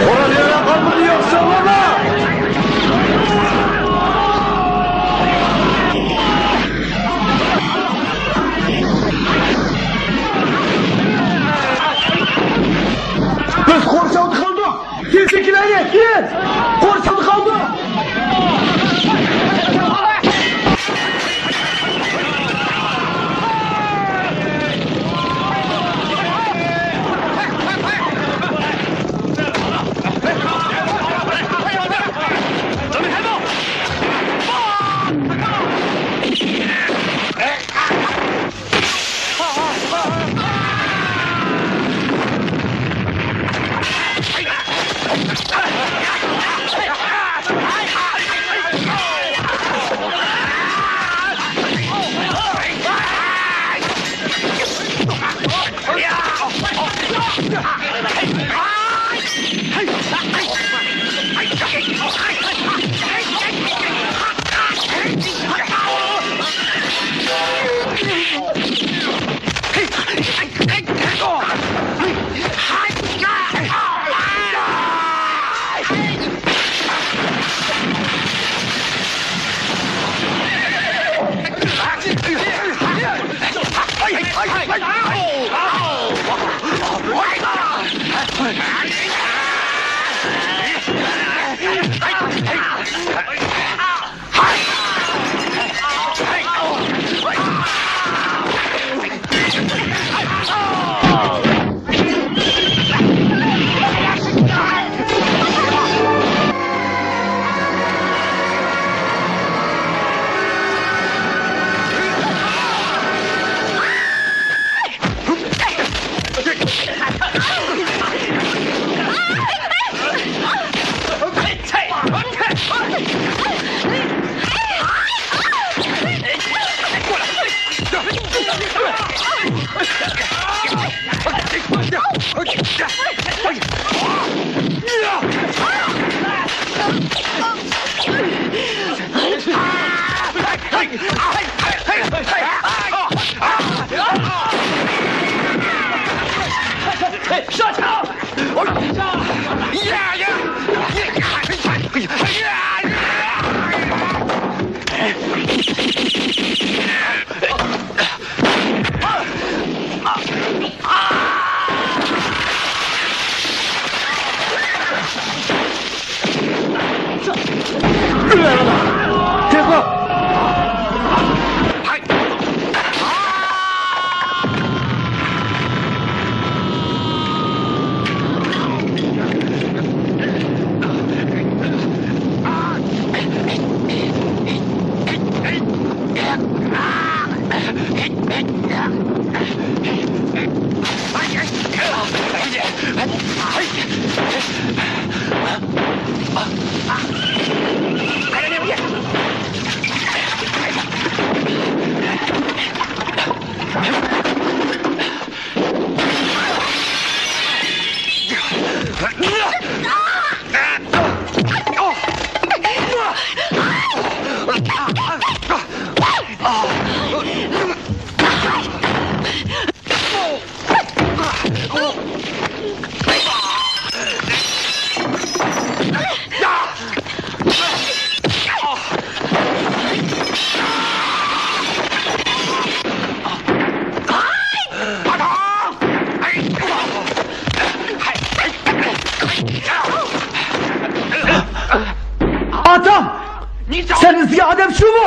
قورال ياراغ ئالمىدى ياخشىلارغا! بىز قورشاۋدا قالدۇق! تېز چېكىلەيلى، تېز! قورشاۋدا قالدۇق! تېز بول! ئاتا! سەن ئىزدىگەن ئادەم شۇمۇ؟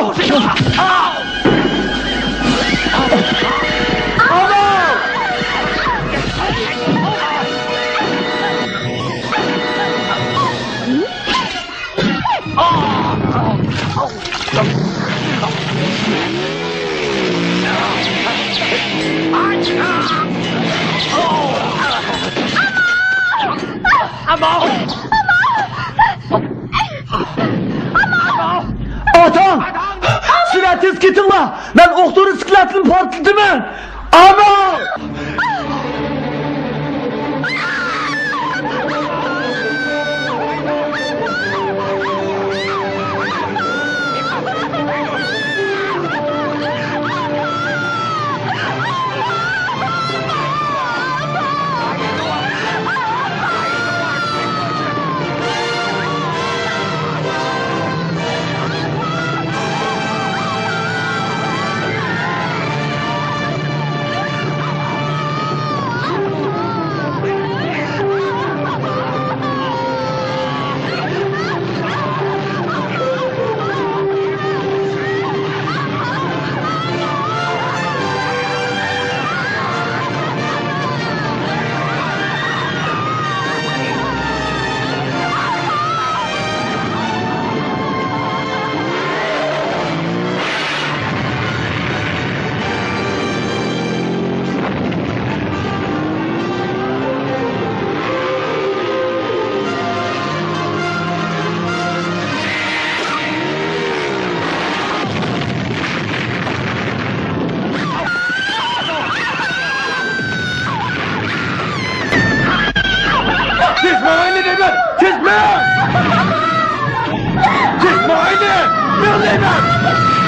ئانا! ئاتا! سۈرئەت تېز كېتىڭلار! مەن ئوقتۇرۇش سىكلاتىنى پارتلىتىمەن! ئانا! تېز ماڭايلى دەيمەن! تېز ماڭ! تېز ماڭايلى! ماڭ دەيمەن!